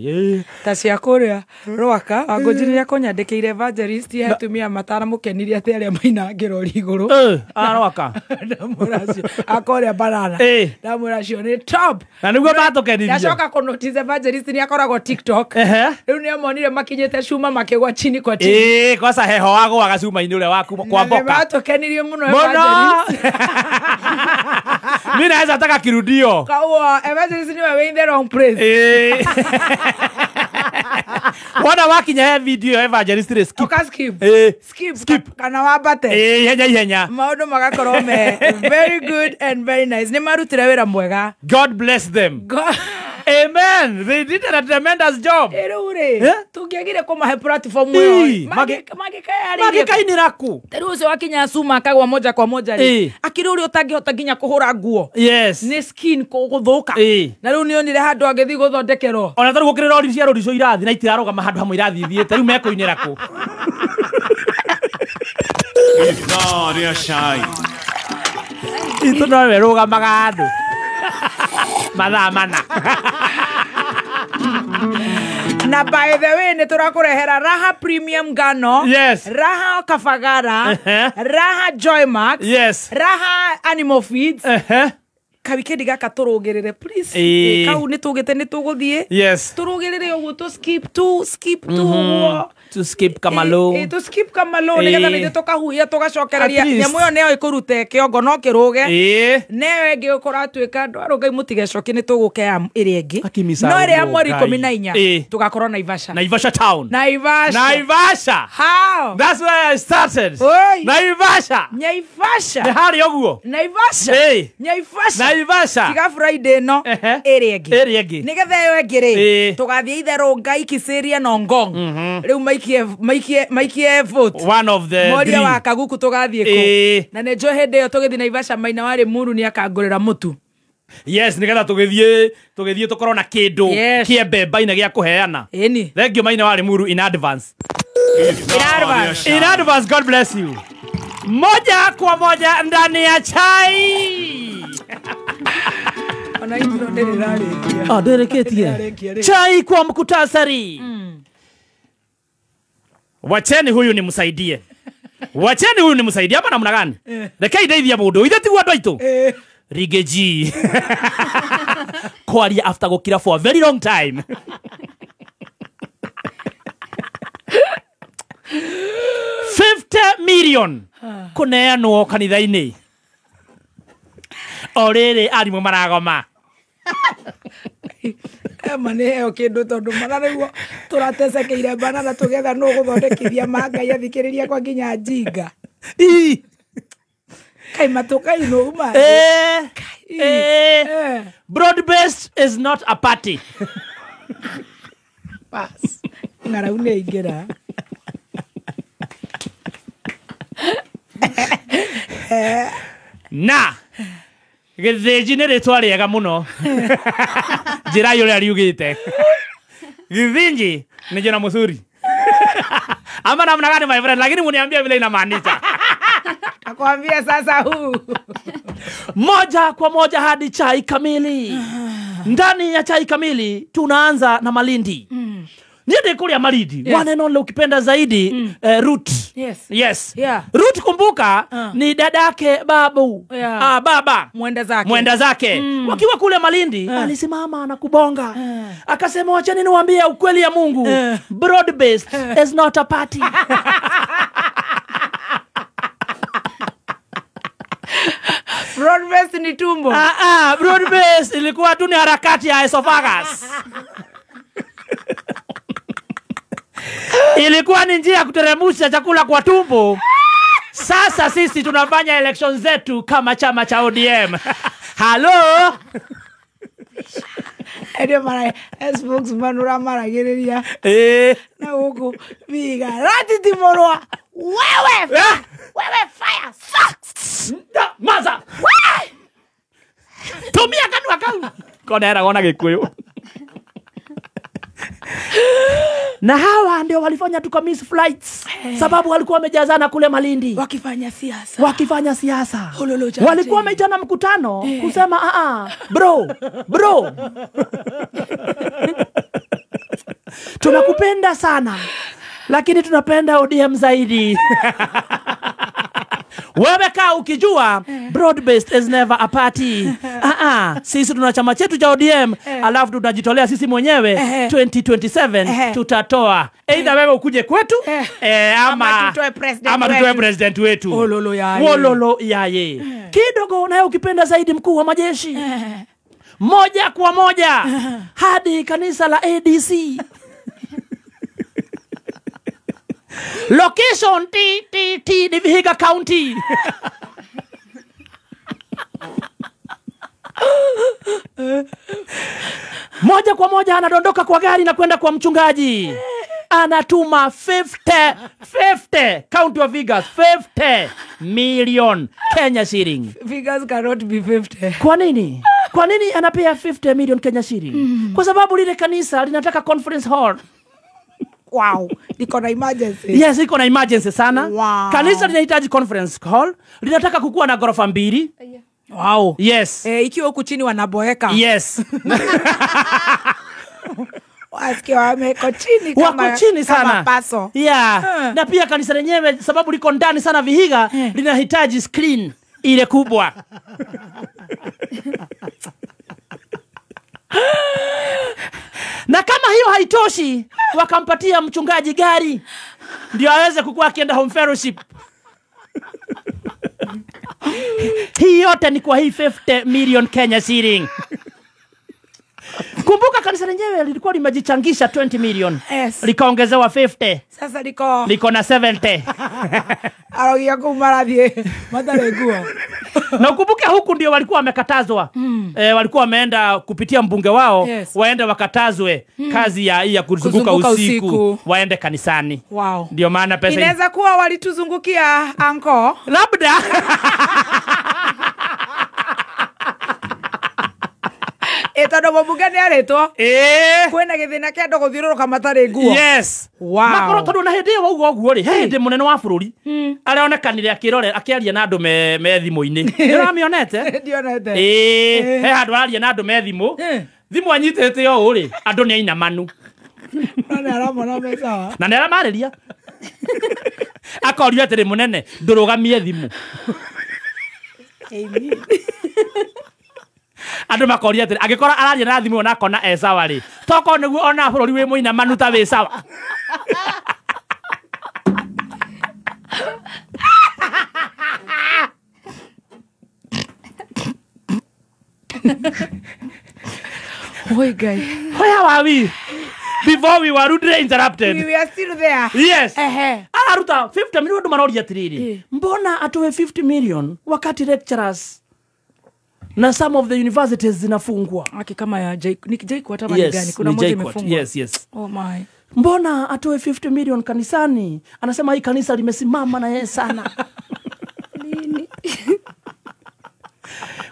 Ta cia kũrĩa Rwaka, Wangũnjiri nĩakũnyandĩkĩire evangelist ya atumia mataramũkenirie atĩ arĩa maina ngĩrori igũrũ. Rwaka. Ndamwĩra acio akorĩa banana. Ndamwĩra acio nĩ top. Na nĩguo matũkenirie. Ndacoka kũnotice evangelist nĩakoragwo TikTok. Rĩu nĩamonire makinyĩte cuma makĩgwa chini kwa chini. Kwaca heho wagũaga cuma-inĩ ũrĩa waku kwa mboka. Matũkenirie mũno evangelist. Mimi naweza taka kirudio. Kwa evangelist ni wewe in the wrong place. Wona wakinya he video evangelist rĩ skip. Ũka skip. Skip. Skip. Kana wambate. Ihenya ihenya. Maũndũ magakorwo me very good and very nice. Nĩ marutire wĩra mwega. God bless them. God. Amen. They did a tremendous job. Rĩu rĩ, tũngĩagire kũmahe platform ĩyo mangĩkainĩra kũ? Ta rĩu ũcio wakinya Suma akagwa moja kwa moja rĩ, akĩrĩ ũrĩa ũtangĩhota nginya kũhũra nguo. Yes. Nĩ skin gũthũka. Na rĩu nĩonire handũ agĩthiĩ gũthondekerwo. Ona ta rĩu gũkĩrĩ rori cia rori icio irathiĩ na itirarũgama handũ hamwe irathiĩ ithiĩte, rĩu mekũinĩra kũ? Ithaa rĩa cai. Itũ nowe rũgamaga handũ mathaa mana. Na by the way, nĩ tũrakũrehera Raha Premium Ngano. Yes. Raha Kafagara. Raha Joymax. Yes. Raha Animal Feeds. Kawikendi gaka tũrũgĩrĩre please. Kau nĩ tũgĩte nĩ tũgũthiĩ. Yes. Tũrũgĩrĩre ũguo tũ skip tu skip tu ũguo. To skip kamalo. To skip kamalo nĩgetha nĩthuĩ tũkahuhia tũgacokereria. Nyamũ ĩyo nĩyo ĩkũrute kĩongo no kĩrũge. Neyo ĩngĩ ũkũratuĩka ndwarũ Ngai mũtigecokie nĩ tũgũkea ĩrĩa ĩngĩ. No ĩrĩa ya mweri 14 tũgakorwo Naivasha. Naivasha town. Naivasha. Naivasha. How? That's where I started. Oi. Naivasha. Naivasha. Nĩ harĩa ũguo. Naivasha. Naivasha. Naivasha. Tiga Friday no ĩrĩa ĩngĩ. Ĩrĩa ĩngĩ. Nĩgetha ĩyo ĩngĩ rĩ tũgathiĩ itherũ Ngai Kisiria na Ngong. Rĩu maikie vote. One of the Moria wa Kaguku tũgathiĩ kũ. Na nĩ njũĩ hĩndĩ ĩyo tũgĩthiĩ Naivasha Maina warĩ Muru nĩ akangũrĩra mũtu. Yes, nĩgetha tũgĩthiĩ tũkorwo na kĩndũ kĩa mbemba-inĩ gĩa kũheana. Ĩni. Thank you Maina warĩ Muru in advance. In advance. In advance, God bless you. Moja kwa moja ndani ya chai. Ona intro ndĩrĩ ĩrarĩkia. Ah, ndĩrĩkĩtie. Chai kwa mkutasari. Wacheni huyu nimsaidie. Wacheni huyu nimsaidie hapa namna gani? Rekei ndeithie mũndũ. Ithe tiguo andũ aitũ. Rigeji. Kwaria after gũkira for a very long time. 50 million kũneanwo kanitha-inĩ. O rĩrĩ arimũ maragoma. Ema nĩ heo kĩndũ tondũ mana nĩguo tũratecekeire banana tũgetha nũ gũthondekithia ma Ngai athikĩrĩria kwa nginya njinga. Kai matũkainũ uma. Broad based is not a party. Pass. Ng'arau nĩ aingĩra. Na gĩthĩnji nĩ rĩtwa rĩega mũno. Njĩra ũrĩa riugĩte. Gĩthĩnji nĩ jina mzuri. Ama namna gani my friend, lakini muniambia vile inamaanisha. Nakwambia sasa huu. Moja kwa moja hadi chai kamili. Ndani ya chai kamili tunaanza na Malindi. Niende kule ya Malindi. Yes. One and only ukipenda zaidi Ruth. Yes. Yes. Yeah. Ruth kumbuka ni dadake babu. Yeah. Baba. Mwenda zake. Mwenda zake. Wakiwa kule Malindi alisimama na kubonga. Akasema wacheni niwaambie ukweli ya Mungu. Broad based is not a party. Broad based ni tumbo. Broad based ilikuwa tu ni harakati ya esophagus. Ilikuwa ni njia ya kuteremusha chakula kwa tumbo. Sasa sisi tunafanya election zetu kama chama cha ODM. Hello. Ndio mara spokesman uramaragĩrĩria. Na gũkũ biga ratitimorwa. Wewe wewe fire sucks. Maza. Wewe. Tumia kanua kau. Kona era gona Gĩkũyũ. Na hawa ndio walifanya tuka miss flights. Sababu walikuwa wamejazana kule Malindi. Wakifanya siasa. Wakifanya siasa. Walikuwa wameitana mkutano kusema bro. Tunakupenda sana. Lakini tunapenda ODM zaidi. Wewe kaa ukijua broad based is never a party. Sisi tuna chama chetu cha ODM, alafu tunajitolea sisi mwenyewe 2027 tutatoa. Either wewe ukuje kwetu ama tutoe president wetu. Wololo yaye. Wololo yaye. Kidogo naye ukipenda zaidi mkuu wa majeshi. Moja kwa moja hadi kanisa la ADC. Location T T T ni Vihiga County. Moja kwa moja anadondoka kwa gari na kwenda kwa mchungaji. Anatuma 50 County of Vigas 50 million Kenya shilling. Figures cannot be 50. Kwa nini? Kwa nini anapea 50 million Kenya shilling? Kwa sababu lile kanisa linataka conference hall. Wow, liko na emergency. Yes, iko na emergency sana. Wow. Kanisa linahitaji conference hall, linataka kukuwa na ghorofa 2. Wow. Yes. Ikiwa huku chini wanaboeka. Yes. Wasikia wameko chini kama, wako chini sana. Kama paso. Yeah. Na pia kanisa lenyewe sababu liko ndani sana Vihiga, linahitaji screen ile kubwa. Na kama hiyo haitoshi, wakampatia mchungaji gari ndio aweze kukua akienda home fellowship. Hii yote ni kwa hii 50 million Kenya shilling. Kumbuka kanisa lenyewe lilikuwa limejichangisha 20 million. Yes. Likaongezewa 50. Sasa liko na 70. Arogia kumarathie mathare nguo. Na ukumbuke huku ndio walikuwa wamekatazwa. Walikuwa wameenda kupitia mbunge wao. Yes. Waende wakatazwe kazi ya kuzunguka usiku, waende kanisani. Wow. Ndio maana pesa inaweza kuwa walituzungukia anko. Labda. Tondu mũmbunge nĩ arĩtwo kwĩna gĩthĩna kĩa andũ gũthiũrũrũka matarĩ nguo. Yes. Wow. Makorwo tondu na hĩndĩ ĩyo wauga ũguo rĩ, he hĩndĩ mũnene wa bũrũri areonekanire akĩrore akĩaria na andũ me thimũ-inĩ. Nĩũramĩonete? Ndionete. He handũ araria na andũ me thimũ. Thimũ anyitĩte ũũ rĩ, andũ nĩ ainamanu. No nĩ aramona me sawa. Na nĩ aramarĩria. Akorio atĩrĩ, mũnene ndũrũgamie thimũ. Amen. Andũ makoria atĩrĩ, angĩkorwo araria na thimũ ona akona e sawa rĩ, tokorwo nĩguo ona bũrũri wĩ mũinamanu ta wĩ sawa. Oi, Ngai. Where are we? Before we were rudely interrupted. We are still there. Yes. Araruta 50 million andũ maroria atĩrĩrĩ, mbona atoe 50 million wakati lecturers na some of the universities zinafungwa. Aki kama ya JKUAT ama ni gani? Kuna moja imefungwa. Yes, yes. Oh my. Mbona atoe 50 million kanisani? Anasema hii kanisa limesimama na yeye sana. Nini?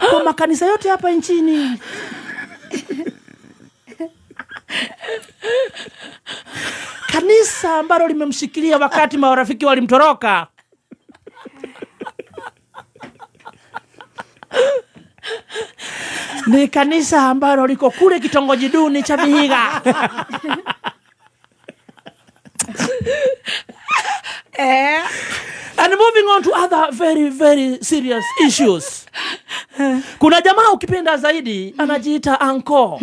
Kwa makanisa yote hapa nchini. Kanisa ambalo limemshikilia wakati marafiki walimtoroka. Ni kanisa ambalo liko kule kitongoji duni cha Vihiga. And moving on to other very very serious issues. Kuna jamaa ukipenda zaidi anajiita Anko.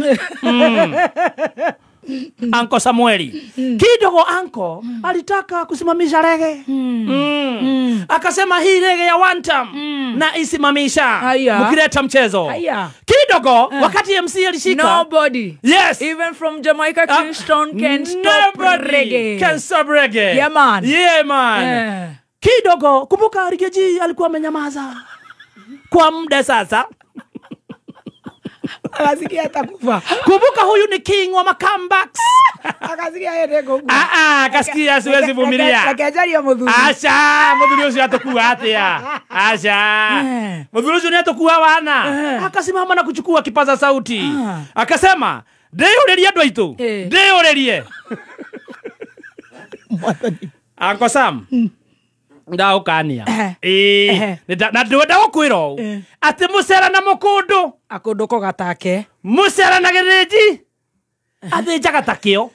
Anko Samueli. Kidogo Anko alitaka kusimamisha rege. Akasema hii rege ya one time na isimamisha. Mkileta mchezo. Kidogo wakati MC alishika. Nobody. Yes. Even from Jamaica, Kingston can stop reggae. Can stop reggae. Yeah man. Yeah man. Kidogo kumbuka Rigathi alikuwa amenyamaza kwa muda sasa. Akasikia atakufa. Kumbuka huyu ni king wa comebacks. Akasikia yeye ngo. Akasikia siwezi vumilia. Akajali ya muthuri. Acha, muthuri ucio atakuwa atia. Acha. Muthuri ucio ni atakuwa wana. Akasimama na kuchukua kipaza sauti. Akasema, "Ndeyuririe andu aitu. Ndeyuririe." Uncle Sam. Ndaukania. Na ndwenda gukwira ũũ atĩ mũcera na mũkũndũ akũndũko gatake mũcera na gĩthĩnji athĩnjaga ta kĩo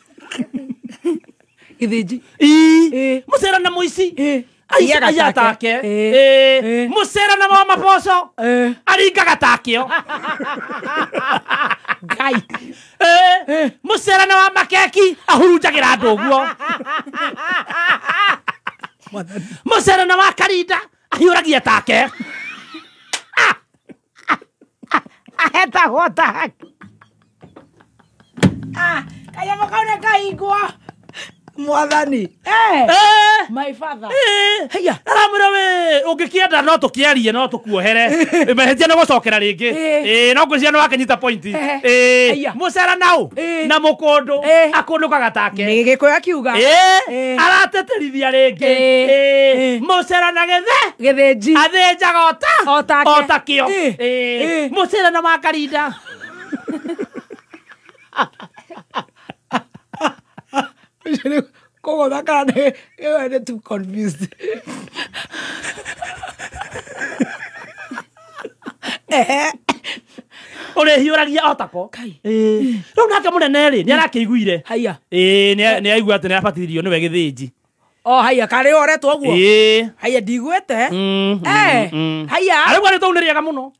gĩthĩnji mũcera na mũici aiyaga take mũcera na wa maboco aringaga ta kĩo Ngai mũcera na wa makeki ahurunjagĩra andũ ũguo. Mũcera na wa karinda ahiũragia take. Ahetagwo take. Kanyamũ kau nĩ kahingwo. Mwathani. My father. Haya. Aramwĩra we ũngĩkĩenda no tũkĩarie no tũkuohere. Mahĩtia nĩ gũcokera rĩngĩ. No ngwĩciria nĩ wakĩnyita point. Mũcera nau na mũkũndũ akũndũkaga take. Nĩ Gĩkũyũ akiuga. Arateterithia rĩngĩ. Mũcera na gĩthĩnji. Athĩnjaga o ta kĩo. Mũcera na makarinda. Koguo thakana nĩ too confused. Ũrĩhiũragia o tako. Rĩu nake mũnene rĩ nĩ arakĩiguire. Haya. Nĩ aigua atĩ nĩ abatithirio nĩwe gĩthĩnji. O haya karĩ oretwo ũguo. Haya ndiguĩte. Haya. Arauga rĩtwa nĩ rĩega mũno.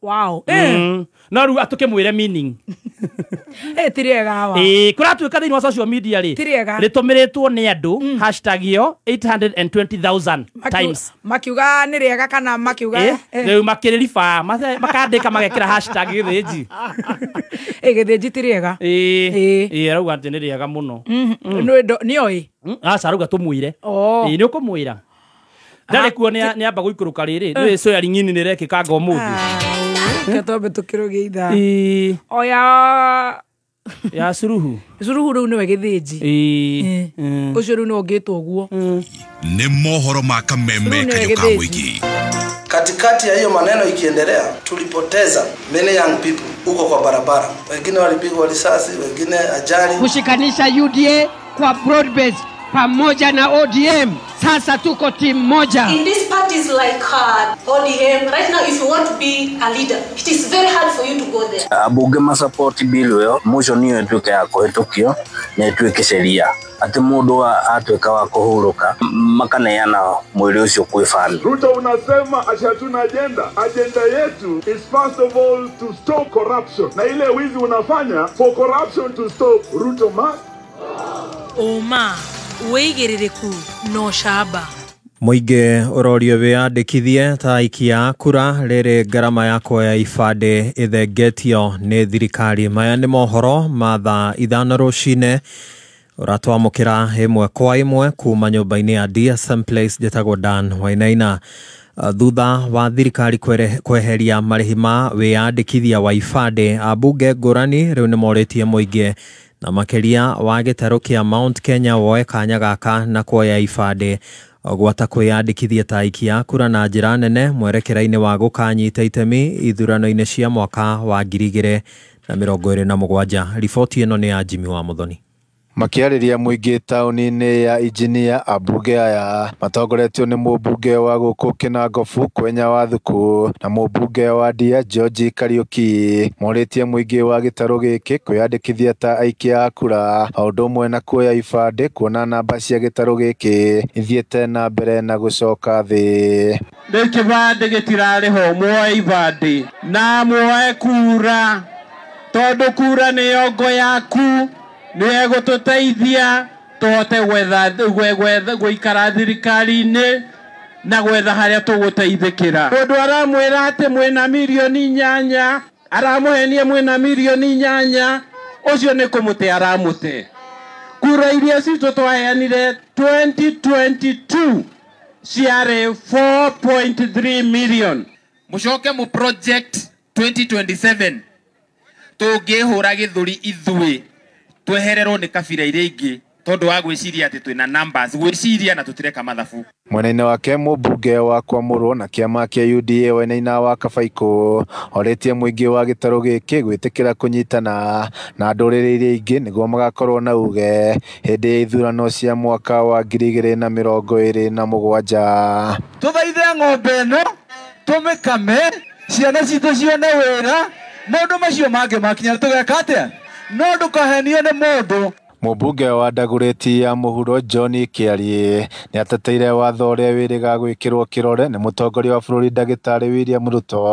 Wow. No rĩu atũkĩmwĩre meaning. Ti rĩega wa. Kũratuĩka thĩinĩ wa social media rĩ. Ti rĩega. Rĩtũmĩrĩtwo nĩ andũ hashtag ĩyo 820,000 times. Makiuga nĩ rĩega kana makiuga rĩu makĩrĩriba makandĩka magekĩra hashtag gĩthĩnji. Gĩthĩnji ti rĩega. Arauga atĩ nĩ rĩega mũno. Nĩoĩ. Aca arauga tũmwĩre. Nĩ ũkũmwĩra. Ndarĩ kuo nĩ amba gũikũrũka rĩrĩ. Nĩ swearing in nĩ ĩrekĩkanga ũmũthĩ. Katobe tukiruge ithaa. Oya ya Suluhu. Suluhu rĩu nĩwe gĩthĩnji. Ũcio rĩu nĩwe ũngĩtwo ũguo. Nĩ mohoro ma kameme kayũ ka mũingĩ. Katikati ya hiyo maneno ikiendelea, tulipoteza many young people huko kwa barabara. Wengine walipigwa risasi, wengine ajali. Kushikanisha UDA kwa broad base pamoja na ODM. Sasa tuko team moja. In these parties like ODM, right now if you want to be a leader, it is very hard for you to go there. Abunge ma support bill ĩyo, motion ĩyo ĩtuĩke ya kũhĩtũkio na ĩtuĩke sheria. Atĩ mũndũ atuĩka wa kũhurũka makaneana mwĩrĩ ũcio kwĩ family. Ruto unasema ati hatuna agenda. Agenda yetu is first of all to stop corruption. Na ile wizi unafanya for corruption to stop, Ruto must. Oma wĩigĩrĩrĩku no camba. Mũingĩ ũrorio wĩyandĩkithie ta aikia a kura rĩrĩ ngarama ya kuoya ibandĩ ĩthengetio nĩ thirikari. Maya nĩ mohoro ma thaa 5 rũcinĩ ũratwamũkĩra ĩmwe kwa ĩmwe kuma nyũmba-inĩ ya DSM Place. Njĩtagwo Dan Wainaina. Thutha wa thirikari kweheria marĩhi ma wĩyandĩkithia wa ibandĩ, ambunge ngũrani rĩu nĩmorĩtie mũingĩ na makĩria wa gĩtarũ kĩa Mount Kenya woe kanya gaka na kuoya ibandĩ gwata kwĩyandĩkithia ta aikia a kura na njĩra nene mwerekera-inĩ wa gũkanyita itemi ithurano-inĩ cia mwaka wa 2027. Riboti ĩno nĩ ya Jimmy wa Muthoni. Makĩarĩria mũingĩ taũni-inĩ ya Injinia, ambunge aya matongoretio nĩ mũmbunge wa gũkũ Kĩnangobu Kwenya Wathuku na mũmbunge wa Ndia George Kariuki morĩtie mũingĩ wa gĩtarũ gĩkĩ kwĩyandĩkithia ta aikia a kura o ũndũ ũmwe na kuoya ibandĩ kuona namba cia gĩtarũ gĩkĩ ithiĩte na mbere na gũcoka thĩ. Rĩu kĩbandĩ gĩtirarĩhwo, muoe ibandĩ na muoe kura tondũ kura nĩyo ngo yaku nĩ egũtũteithia tũhote gwetha gũikara thirikari-inĩ na gwetha harĩa tũgũteithĩkĩra. Mũndũ aramwĩra atĩ mwĩna mirioni 8, aramũhenia mwĩna mirioni 8, ũcio nĩ kũmũte aramũte. Kura iria citũ twaheanire 2022 ciarĩ 4.3 million. Mũcoke mũ project 2027 tũngĩhũra gĩthũri ithuĩ twehererwo nĩ kabira iria ingĩ tondũ wa gwĩciria atĩ twĩna numbers, gwĩciria na tũtireka mathabu. Mwena-inĩ wake mũmbunge wa Kwamũrwo na kĩama kĩa UDA Wainaina wa Kabaikũ orĩtie mũingĩ wa gĩtarũ gĩkĩ gwĩtĩkĩra kũnyitana na ndũrĩrĩ iria ingĩ nĩguo magakorwo na uge hĩndĩ ya ithurano cia mwaka wa 2027. Tũthaithe ng'ombe ĩno tũmĩkame, ciana citũ cione wĩra, maũndũ macio mangĩ makinya tũgeka atĩa? No ndũkahenio nĩ mũndũ. Mũmbunge wa Dagoretti ya mũhuro John Kĩariĩ nĩateteire watho ũrĩa wĩrĩga gwĩkĩrwo kĩrore nĩ mũtongoria wa bũrũri ndagĩtarĩ William Ruto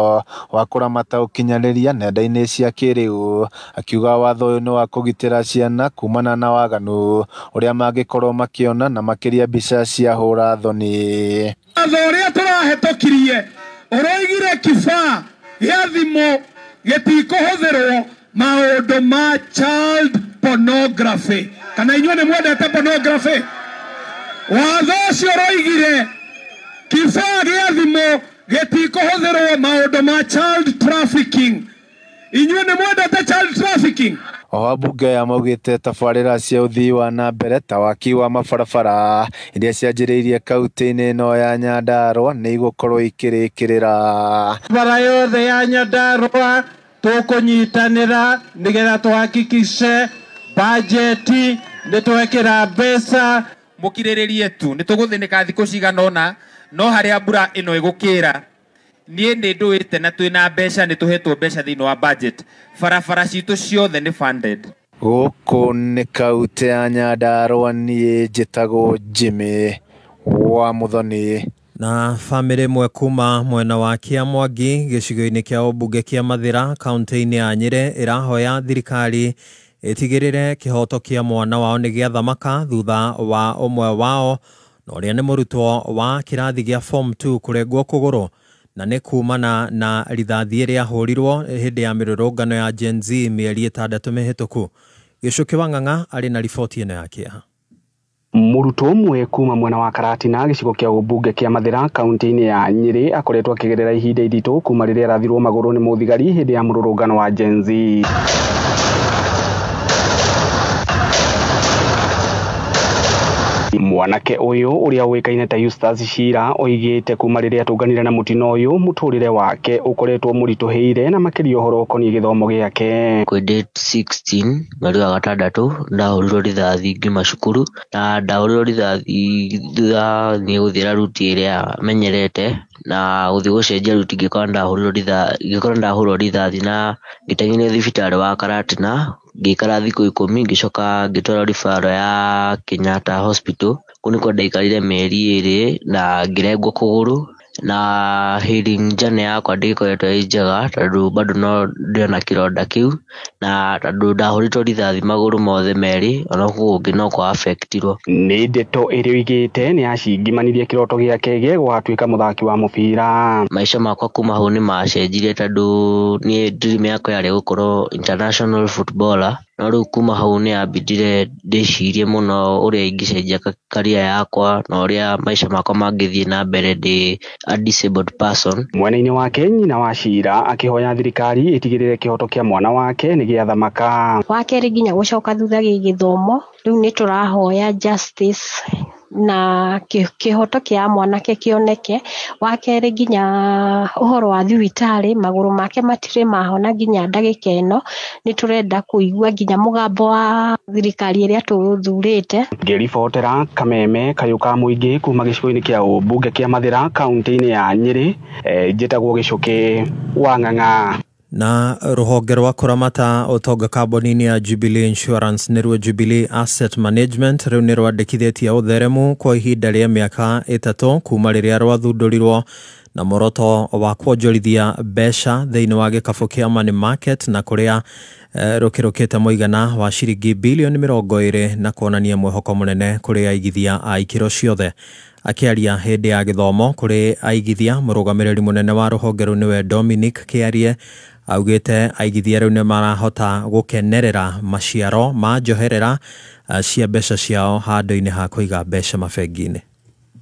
wa kũramata ũkinyanĩria nenda-inĩ cia kĩrĩu, akiuga watho ũyũ nĩ wa kũgitĩra ciana kumana na waganu ũrĩa mangĩkorwo makĩona na makĩria mbica cia hũra thoni. Watho ũrĩa tũrahĩtũkirie ũroigire kibaa gĩa thimũ gĩtikũhũthĩrwo maũndũ ma child pornography. Kana inyuĩ nĩ mwendete pornography? Watho ũcio ũroigire kibaa gĩa thimũ gĩtikũhũthĩrwo maũndũ ma child trafficking. Inyuĩ nĩ mwendete child trafficking? Oho ambunge aya maugĩte tabarĩra cia ũthii wa na mbere ta waki wa mabarabara iria cianjĩrĩirie kaunti-inĩ ĩno ya Nyandarua nĩ igũkorwo ikĩrĩkĩrĩra. Bara yothe ya Nyandarua tũkũnyitanĩra nĩgetha tũhakikice bajeti nĩ twekĩra mbeca. Mũkirĩrĩrie tu nĩ tũgũthĩnĩka thikũ cigana ũna, no harĩa mbura ĩno ĩgũkĩra niĩ nĩ ndũĩte na twĩna mbeca, nĩ tũhetwo mbeca thĩinĩ wa budget. Barabara citũ ciothe nĩ funded. Gũkũ nĩ kaunti ya Nyandarua, niĩ njĩtagwo Jimmy wa Muthoni. Na bamĩrĩ ĩmwe kuma mwena wa Kĩamwangi gĩcigo-inĩ kĩa ũmbunge kĩa Mathĩra kaunti-inĩ ya Nyĩrĩ ĩrahoya thirikari ĩtigĩrĩre kĩhoto kĩa mwana wao nĩ gĩathamaka thutha wa ũmwe wao na ũrĩa nĩ mũrutwo wa kĩrathi gĩa form 2 kũrengwo kũgũrũ na nĩ kumana na rithathi ĩrĩa ahũrirwo hĩndĩ ya mĩrũrũngano ya Gen Z mĩeri 6 mĩhĩtũku. Gĩcũkĩ wa Ng'ang'a arĩ na riboti ĩno ya kĩeha. Mũrutwo ũmwe kuma mwena wa Karatina gĩcigo kĩa ũmbunge kĩa Mathĩra kaunti-inĩ ya Nyĩrĩ akoretwo akĩgerera ihinda iritũ kuma rĩrĩa arathirwo magũrũ nĩ mũthigari hĩndĩ ya mũrũrũngano wa Gen Z. Mwanake ũyũ ũrĩa ũĩkaine ta Eustace Shira oigĩte kuma rĩrĩa atũnganire na mũtino ũyũ mũtũrĩre wake ũkoretwo mũritũhĩire na makĩria ũhoro ũkoniĩ gĩthomo gĩake. Kwĩ date 16 mweri wa gatandatũ ndahũrirwo rithathi ngiuma cukuru, na ndahũrirwo rithathi thutha niĩ gũthiĩra ruti ĩrĩa menyerete na gũthiĩ gũcenjia ruti ngĩkora ndahũrwo rithathi na ngĩteng'erio thibitarĩ wa Karatina. Ngĩikara thikũ 10 ngĩcoka ngĩtwarwo ribaro ya Kenyatta Hospital. Kũu nĩkuo ndaikarire mĩeri 2 na ngĩrengwo kũgũrũ, na healing journey yakwa ndĩkoretwo ĩ njega tondũ bado no ndĩona kĩronda kĩu, na tondũ ndahũrĩtwo rithathi magũrũ mothe merĩ ona kũu kũngĩ no kwa affectirwo. Nĩ ndeto ĩrĩa oigĩte nĩ yacingimanirie kĩroto gĩake gĩa gũgatuĩka mũthaki wa mũbira. Maica makwa kuma hau nĩ macenjirie tondũ niĩ dream yakwa yarĩ gũkorwo international footballer, no rĩu kuma hau nĩ yambindire ndĩcirie mũno ũrĩa ingĩcenjia career yakwa na ũrĩa maica makwa mangĩthiĩ na mbere ndĩ a disabled person. Mwena-inĩ wake nyina wa Shira akĩhoya thirikari ĩtigĩrĩre kĩhoto kĩa mwana wake nĩ gĩathamaka. Wa kerĩ nginya gũcoka thutha gĩgĩthomo, rĩu nĩ tũrahoya justice na kĩhoto kĩa mwanake kĩoneke. Wa kerĩ nginya ũhoro wa thibitarĩ, magũrũ make matirĩ mahona nginya ndagĩka ĩno, nĩ tũrenda kũigua nginya mũgambo wa thirikari ĩrĩa tũthurĩte. Ngĩribotera Kameme Kayũ ka Mũingĩ kuma gĩcigo-inĩ kĩa ũmbunge kĩa Mathĩra kaunti-inĩ ya Nyĩrĩ, njĩtagwo Gĩcũkĩ wa Ng'ang'a. Na rũhonge rwa kũramata ũtonga kambuni-inĩ ya Jubilee Insurance nĩruo Jubilee Asset Management rĩu nĩ rwandĩkithĩtie ũtheremu kwa ihinda rĩa mĩaka 3 kuma rĩrĩa rwathundũrirwo na muoroto wa kuonjorithia mbeca thĩinĩ wa gĩkabũ kĩa money market na kũrĩa rũkĩrũkĩte mũigana wa ciringi bilioni 20 na kuonania mwĩhoko mũnene kũrĩ aigithia a ikĩro ciothe. Akĩaria hĩndĩ ya gĩthomo kũrĩ aigithia, mũrũgamĩrĩri mũnene wa rũhonge rũu nĩwe Dominic Kĩarie augĩte aigithia rĩu nĩ marahota gũkenerera maciaro ma njoherera cia mbeca ciao handũ-inĩ ha kũiga mbeca mabengi-inĩ.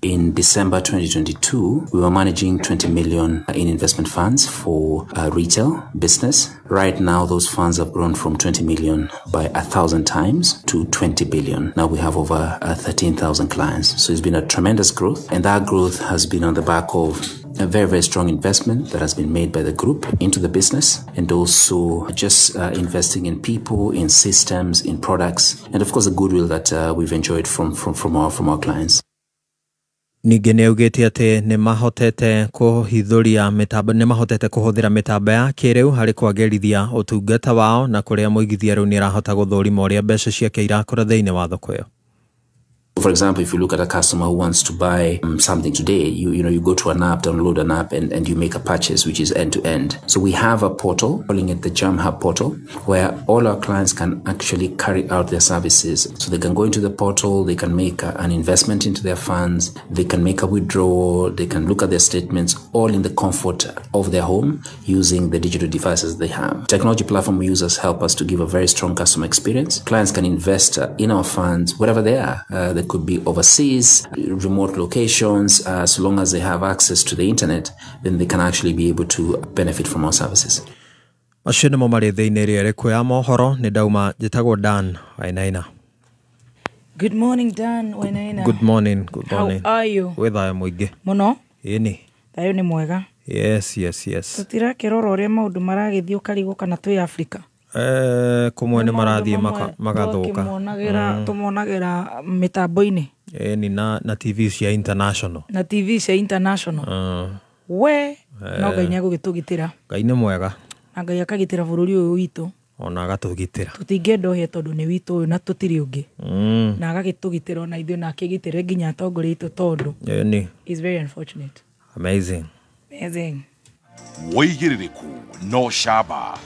In December 2022, we were managing 20 million in investment funds for retail business. Right now, those funds have grown from 20 million by 1,000 times to 20 billion. Now we have over 13,000 clients. So it's been a tremendous growth, and that growth has been on the back of a very, very strong investment that has been made by the group into the business, and also just investing in people, in systems, in products, and of course the goodwill that we've enjoyed from our clients. Ningĩ nĩ augĩte atĩ nĩ mahotete kũhithũria mĩtambo, nĩ mahotete kũhũthĩra mĩtambo ya kĩrĩu harĩ kwagĩrithia ũtungata wao na kũrĩa mũigithia rĩu nĩ arahota gũthũrima ũrĩa mbeca ciake irakũra thĩinĩ wa thoko ĩyo. For example, if you look at a customer who wants to buy something today, you go to an app, download an app, and you make a purchase, which is end-to-end. So we have a portal, calling it the JamHub portal, where all our clients can actually carry out their services. So they can go into the portal, they can make an investment into their funds, they can make a withdrawal, they can look at their statements, all in the comfort of their home using the digital devices they have. Technology platform users help us to give a very strong customer experience. Clients can invest in our funds, wherever they are. They could be overseas, remote locations. So long as they have access to the internet, then they can actually be able to benefit from our services. Macio nĩmo marĩ thĩinĩ rĩerĩ kwĩ mohoro nĩ ndauma njĩtagwo Dan Wainaina. Good morning, Dan Wainaina. Good morning, good morning. How are you? Gwĩ thayũ mũingĩ. Mũno? Ĩni. Thayũ nĩ mwega. Yes, yes, yes. Tũtirakĩrora ũrĩa maũndũ maragĩthiĩ ũkarigwo kana twĩ Afrika. Kũmwe nĩ marathiĩ magathuka. Tũmonagĩra mĩtambo-inĩ. Ĩni na TV cia international. Na TV cia international. We no Ngai nĩegũgĩtũgitĩra. Ngai nĩ mwega. Na Ngai akagitĩra bũrũri ũyũ witũ. Ona agatũgitĩra. Tũtingĩenda ũhĩe tondũ nĩ witũ ũyũ na tũtirĩ ũngĩ. Na agagĩtũgitĩra ona ithuĩ na akĩgitĩre nginya atongoria aitũ tondũ. Ĩni. It's very unfortunate. Amazing. Amazing. Wĩigĩrĩrĩku no camba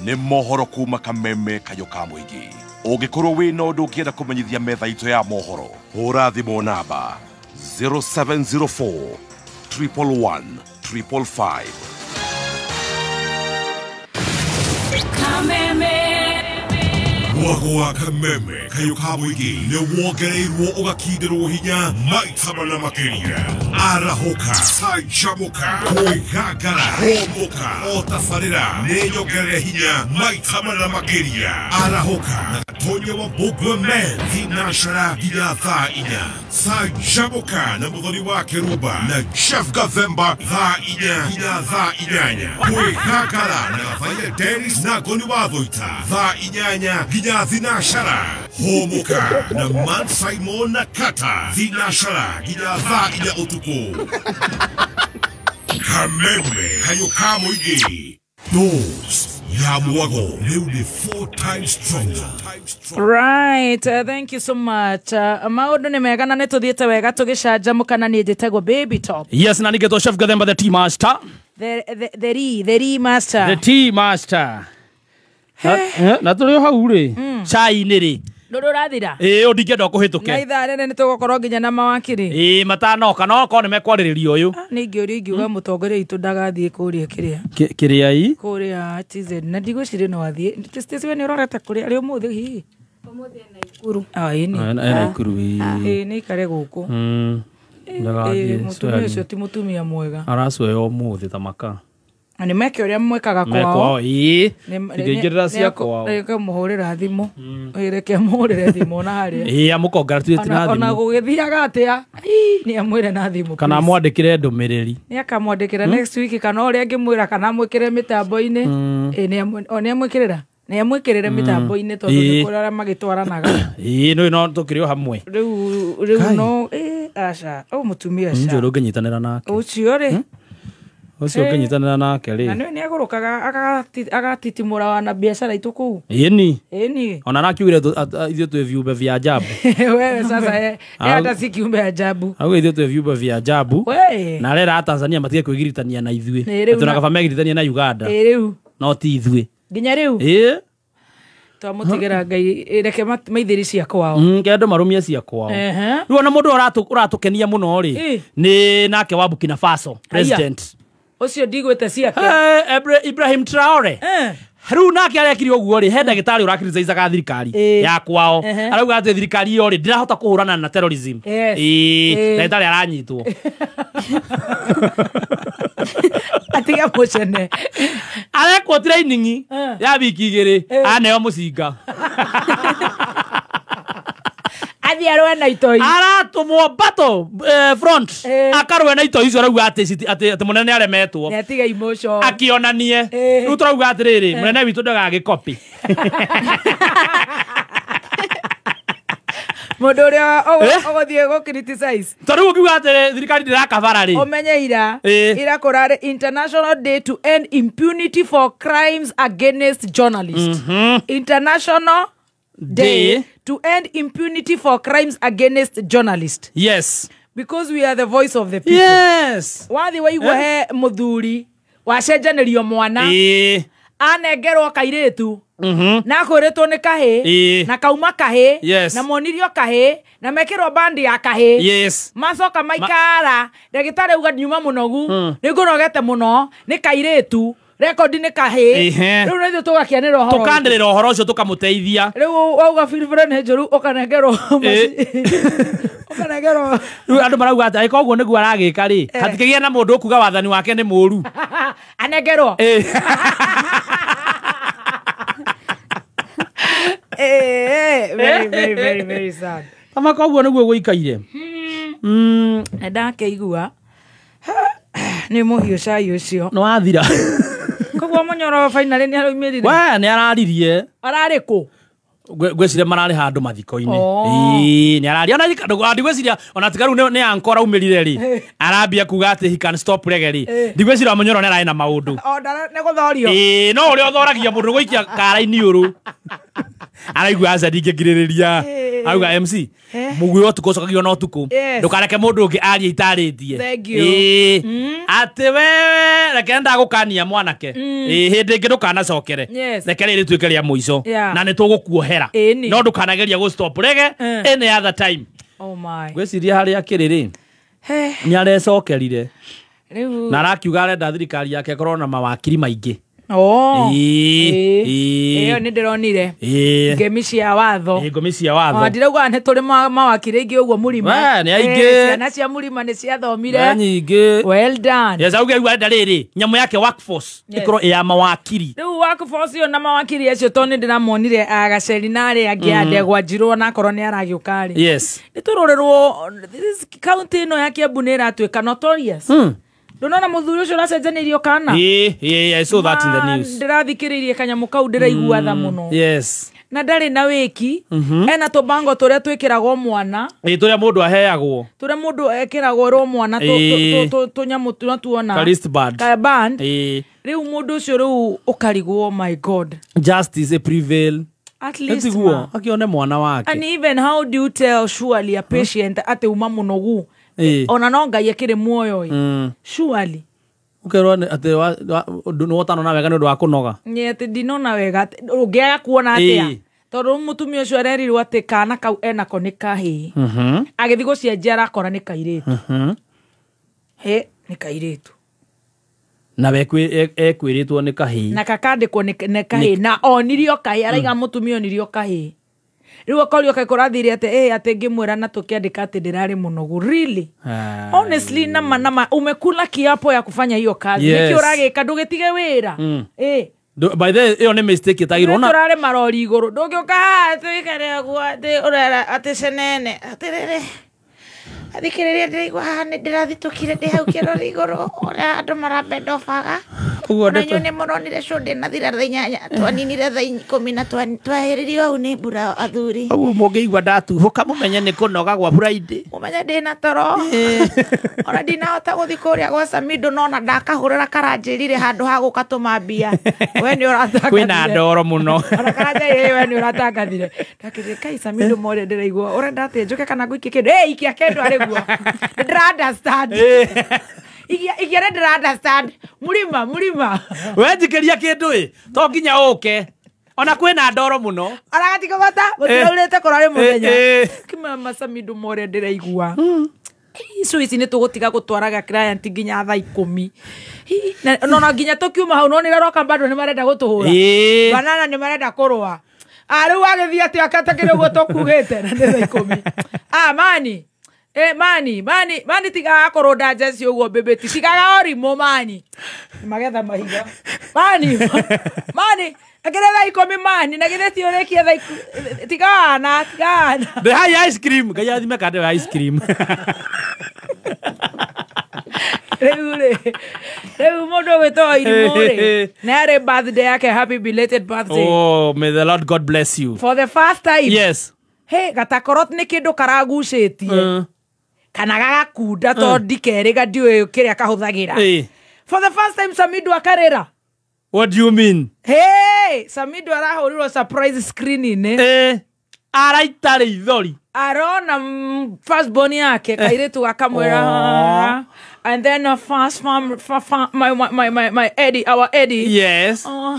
nĩ mohoro kuma Kameme Kayũ ka Mũingĩ. Ũngĩkorwo wĩna ũndũ ũngĩenda kũmenyithia metha itũ ya mohoro, hũra thimũ namba 0704 111 555. Kameme Mwago wa Kameme Kayũ ka Mũingĩ nĩ wongereirwo ũgakindĩrwo hinya maita mana makĩria. Arahũka, canjamũka, kwĩgangara, hũmũka, o tabarĩra nĩ nyongerere hinya maita mana makĩria. Arahũka na Gatonya wa Mbũmbwe Men thinacara nginya thaa inya. Canjamũka na Mũthoni wa Kĩrumba na Jeff Gathemba thaa inya nginya thaa inyanya. Kwĩgangara na Gathaiya Dennis na Ngoni wa Thũita thaa inyanya nginya thinashara. Hũmũka na Man Simon na Kata thinashara nginya thaa inya ũtukũ. Kameme Kayũ ka Mũingĩ. Dose ya mwago rĩu nĩ 4 times stronger. Right, thank you so much. Maũndũ nĩ mega na nĩ tũthiĩte wega tũgĩcanjamũka na niĩ njĩtagwo Baby Top. Yes, na nĩgetwo Chef Gathemba the tea master. The master. The tea master. Na tũrĩ o hau rĩ cai-inĩ rĩ ndũrĩ ũrathira. Ĩĩ ũ ndingĩenda ũkũhĩtũke. Na ithaa rĩrĩ nĩ tũgũkorwo nginya na mawakiri. Ĩĩ matanoka no okorwo nĩ mekwarĩrĩria ũyũ. Nĩ ingĩũria ingiuga mũtongoria witũ ndagathiĩ kũrĩa kĩrĩa. Kĩrĩa ii? Kũrĩa TZ na ndigwĩciria no athiĩ. Stacy we nĩ ũrorete kũrĩa arĩ ũmũthĩ hihi? Ũmũthĩ ena Ikuru. Ĩni. Ena Ikuru ĩĩ. Ĩĩ nĩ ikare gũkũ. Ndagathiĩ. Mũtumia ũcio ti mũtumia mwega. Aracweo ũmũthĩ ta maka. Na nĩ meke ũrĩa mwekaga kwao. Ĩĩ. Ingĩingĩrĩra cia kwao. Reke mũhũrĩra thimũ. Reke mũhũrĩre thimũ na harĩa. Ĩĩ amũcongratulate na thimũ. Ona gũgĩthiaga atĩa? Nĩ amwĩre na thimũ. Kana amwandĩkĩre ndũmĩrĩri. Nĩ akamwandĩkĩra next week kana ũrĩa angĩmwĩra kana amwĩkĩre mĩtambo-inĩ. Ĩĩ nĩ amwĩkĩrĩra. Nĩ amwĩkĩrĩre mĩtambo-inĩ tondũ nĩ kũrĩ arĩa magĩtwaranaga. Ĩĩ nĩ no tũkĩrĩ o hamwe. Rĩu no ĩĩ aca. Ũyũ mũtumia aca. Njũĩ ũngĩnyitanĩra nake. Ũcio rĩ. Ũcio ũngĩnyitanĩra nake rĩ. Na nĩ agũrũkaga agatitimũra wana biacara itũ kũu. Ĩni. Ĩni. Ona arakiugire ithuĩ twĩ viumbe vya ajabu. Wewe sasa hata si kiumbe ajabu. Auge ithuĩ twĩ viumbe vya ajabu. Na arera Tanzania matige kwĩgiritania na ithuĩ. Atĩ kaba megiritania na Uganda. Ĩ rĩu. No ti ithuĩ. Nginya rĩu. Ĩ. Twamũtigĩra Ngai reke maithĩri cia kwao. Ke andũ marũmie cia kwao. Rĩu ona mũndũ ũratũkenia mũno rĩ nĩ nake wa Burkina Faso president. Ũcio ndigwĩte ciake. Ibrahim Traore. Rĩu nake arekire ũguo rĩ he ndagĩtarĩ ũrakriticizaga thirikari ya kwao. Arauga atĩ thirikari ĩyo rĩ ndĩrahota kũhũrana na terrorism. Ĩĩ ndagĩtarĩ aranyitwo. Atiga mũcene. Arekwo training ya wiki igĩrĩ aneo mũcinga. Athiĩ arũe na itoi. Aratũmwo battle front. Akarũe na itoi icio arauga atĩ atĩ mũnene aremetwo. Nĩ atiga emotion. Akĩonanie. Rĩu tũrauga atĩrĩrĩ mũnene witũ ndagagĩcopy. Mũndũ ũrĩa ũgũthiĩ gũ criticize. Tondũ rĩu ũngiuga atĩ thirikari ndĩrakabara rĩ. Ũmenye ira. Ira kũrarĩ International Day to End Impunity for Crimes Against Journalists. International day to end impunity for crimes against journalists. Yes. Because we are the voice of the people. Yes. Wathi waigua he muthuri wacenjanĩrio mwana anengerwo kairĩtu na kwĩrĩtwo nĩ kahĩ na kauma kahĩ na monirio kahĩ na mekĩrwo bandi ya kahĩ. Yes. Macoka maikara ndagĩtarĩ uga nyuma mũnogu nĩ ngũnogete mũno nĩ kairĩtu rekondi nĩ kahĩ rĩu nĩ ithuĩ tũgakĩanĩrĩra ũhoro tũkanĩrĩra ũhoro ũcio tũkamũteithia. Rĩu wauga biribiri nĩ njũru ũkanengerwo ũkanengerwo. Rĩu andũ marauga atĩ angĩkorwo ũguo nĩguo aragĩka rĩ hatikĩgĩa na mũndũ ũkuga wathani wake nĩ mũũru anengerwo. Very, very, very, very sad. Tama koguo nĩguo gũikaire. Ndakĩigua nĩ mũhiũ cai ũcio nĩ wathira. Koguo Mũnyoro finally nĩ araumĩrire. We nĩ araririe. Ararĩ kũ? Ngwĩciria mararĩ handũ mathiko-inĩ. Ĩĩ nĩ araria ona ndigwĩciria ona tiga rĩu nĩ ankora aumĩrire rĩ arambia kuga atĩ he can stop rege rĩ ndigwĩciria Mũnyoro nĩ ararĩ na maũndũ. O nĩ gũthorio. Ĩĩ no ũrĩa ũthoragia mũndũ gũikia kara-inĩ ũrũ araigua aca ndingĩngirĩrĩria auga MC mũguĩ ũtukũ ũcokagio na ũtukũ ndũkareke mũndũ ũngĩ arie itarĩtie. Atĩ wewe reke ndagũkania mwanake hĩndĩ ĩngĩ ndũkanacokere reke rĩrĩ rĩtuĩke rĩa mũico na nĩ tũgũkuohera no ndũkanageria gũ stop rege any other time. Oh my. Ngwĩciria harĩa akĩrĩ rĩ nĩ arecokerire na arakiuga arenda thirikari yake ĩkorwo na mawakiri maingĩ. Ĩyo nĩ ndĩronire ngemi cia watho. Ngemi cia watho ndirauga nĩ tũrĩ mawakiri aingĩ ũguo mũrima. Nĩ aingĩ ciana cia mũrima nĩ ciathomire nyingĩ. Well done. Yes, auge arenda rĩrĩ nyamũ yake workforce ĩkorwo ĩ ya mawakiri. Rĩu workforce ĩyo na mawakiri acio tondũ nĩ ndĩramonire Agaceri na arĩa angĩ a Ndegwa Njirũ onakorwo nĩ aragĩũka rĩ. Yes. Nĩ tũrorerwo county ĩno ya Kiambu nĩ ĩratuĩka notorious. Ndũnona mũthuri ũcio ũracenjanĩirio kana? Yeah, I saw that in the news. Ndĩrathikĩrĩirie kanyamũ kau ndĩraigua tha mũno. Yes. Na ndarĩ na wĩki ena tũbango tũrĩa twĩkĩragwo mwana. Ĩ tũrĩa mũndũ aheagwo. Tũrĩa mũndũ ekĩragwo rwo mwana tũnyamũ tuona. Ka wristband. Ka band. Rĩu mũndũ ũcio rĩu ũkarigwo my God. Justice prevail. At least ma. Akione mwana wake. And even how do you tell surely a patient atĩ uma mũnogu? Ona no Ngai akĩrĩ muoyo ĩ. Surely. Ũkerwo atĩ nĩ wotanona wega nĩ ũndũ wa kũnoga. Nĩ atĩ ndinona wega ũngĩaga kuona atĩa tondũ mũtumia ũcio arerirwo atĩ kana kau enako nĩ kahĩĩ. Agĩthiĩ gũcenjia arakora nĩ kairĩtu. Hĩ nĩ kairĩtu. Na we ekwĩrĩtwo nĩ kahĩĩ. Na kakandĩkwo nĩ kahĩĩ na onirio kahĩĩ araiga mũtumia onirio kahĩĩ. Rĩu akorio kaĩ kũrathire atĩ atĩ ngĩmwĩra na tũkĩandĩka atĩ ndĩrarĩ mũnogu. Really? Honestly nama umekula kiapo ya kufanya hiyo kazi. Nĩkĩ ũragĩka ndũgĩtige wĩra. By the way ĩyo nĩ mistake ĩtagĩrwo na tũrarĩ marori igũrũ ndũngĩũka haha tũikare ũguo atĩ ũrera atĩ cenene atĩrĩrĩ athikĩrĩria ndĩraigua haha nĩ ndĩrathitũkire ndĩ hau kĩrori igũrũ ũrĩa andũ marambendobaga. Ona inyuĩ nĩ mũronire show ndĩnathira thaa 8 twaninire thaa 10 na twahĩrĩrio hau nĩ mbura athuri. Ũguo mũngĩigua ndatuhũka mũmenye nĩ kũnoga gwa Friday. Mũmenye ndĩna toro. Ona ndinahota gũthiĩ kũrĩa gwa Samido nona ndakahũrĩra karanjĩrire handũ ha gũka tũma mbia. We nĩ ũratangathire. Kwĩna ndoro mũno. Ona karanjĩrire we nĩ ũratangathire. Ndakĩrire kai Samido more ndĩraigua ũrenda atĩ njũke kana ngũikie kĩndũ. Ikia kĩndũ arĩ guo. Ndĩra understand. Igia ndĩra understand. Mũrima mũrima. We njikĩria kĩndũ ĩ to nginya ũke. Ona kwĩna ndoro mũno. Ona gatikũgota gũtiraurĩte kũrarĩ mũthenya. Kĩmama Samido more ndĩraigua. Icu ici nĩ tũgũtiga gũtwaraga client nginya thaa 10. No na nginya tũkiuma hau no nĩ roka bado nĩ marenda gũtũhũra. Banana nĩ marenda kũrũa. Rĩu agĩthiĩ atĩ akatakĩrĩ ũguo tũkugĩte na nĩ thaa 10. Mani. Mani tigaga kũrũnda njeci ũguo mbĩmbĩti tigaga ũrimũ mani magetha mahiga mani akĩrĩ thaa 10 mani na githĩ ti ũrĩkie thaa tigana ndĩhai ice cream Ngai athime kande wa ice cream. Rĩu mũndũ ũgwĩtwo Irimũ rĩ na yarĩ birthday yake happy belated birthday. Oh, may the Lord God bless you for the first time. Yes. Hey, gatakorot nĩ kĩndũ karagucĩtie kana gagakunda to ndikerĩga ndiũĩ kĩrĩa kahũthagĩra. For the first time Samido akarĩra. What do you mean? Hey, Samido arahũrirwo surprise screening. Araita rĩithori. Arona first born yake kairitu akamwira. And then a fast farm my Eddie, our Eddie. Yes. Oh,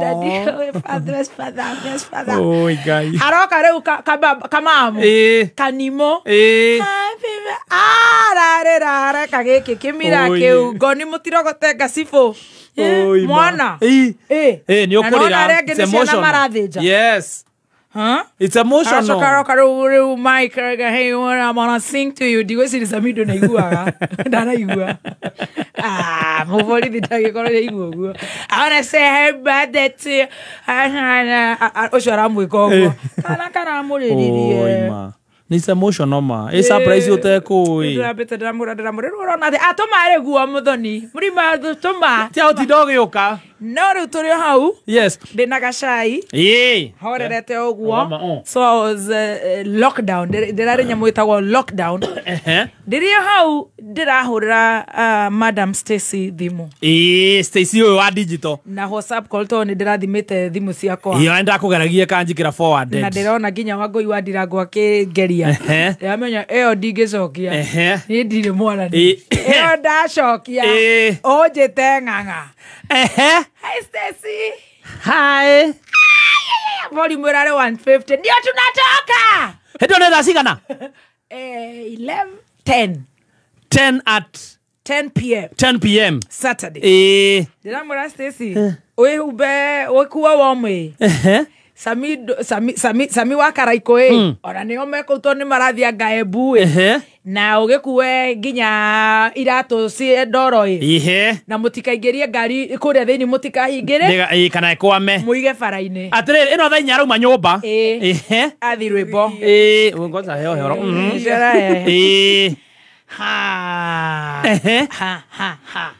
daddy, father, father, father. Oh, guy. Aroka reu kamamu. Kanimo. Ah, kageke kimira keu goni mutirogote gasifo. Mwana. Ni ukurira. It's emotional. Yes. Huh? It's emotional. Mike, hey, I wanna sing to you. Ndigwĩciria Samido naiguaga. Ndanaigua. Ah, mũborithi ndangĩkorwo nĩaigua ũguo. I wanna say happy birthday to you. Ũcio aramwĩka ũguo. Kana karamũrĩririe. It's emotional ma. It's surprise ũtekũĩ. Ndĩrambĩte ndĩramũra ũrona atĩ atũma rĩguo mũthoni. Mũrima tũma. Tia ũtinda ũgĩũka. No rĩu tũrĩ o hau. Yes. Ndĩna gacai. Ĩĩ. Horerete ũguo. So I was lockdown. Ndĩrarĩ nyamũ ĩtagwo lockdown. Ndĩrĩ o hau ndĩrahũrĩra Madam Stacy thimũ. Ĩĩ, Stacy ũyũ wa digital. Na WhatsApp call tondũ nĩ ndĩrathimĩte thimũ ciakwa. Ĩĩ, ndakũgeragia kanjikĩra forwarded. Na ndĩrona nginya Wangũi wa Ndirango akĩngeria. Ndĩramenya ĩyo ndingĩcokia. Niĩ ndirĩ mwaranĩria. Ĩyo ndacokia. Ũnjĩte ng'ang'a. Hi Stacy. Hi. Volume ĩrarĩ 150. Ndio tunatoka. Hĩndĩ ĩyo nĩ thaa cigana? 11 10. 10 at 10 p.m. 10 p.m. Saturday. Ndĩramwĩra Stacy, wĩhumbe wĩkue womĩ. Sami wa Karaikũ ĩ ona nĩo mekũu tondũ nĩ marathiĩ anga Embu ĩ na ũgĩkue nginya iratũ ci ndoro ĩ na mũtikaingĩrie ngari kũrĩa thĩinĩ mũtikahingĩre kana ĩkwame mũige bara-inĩ. Atĩrĩrĩ ĩno thaa inya arauma nyũmba athi rwĩmbo ngoja heo horo ha ha ha ha.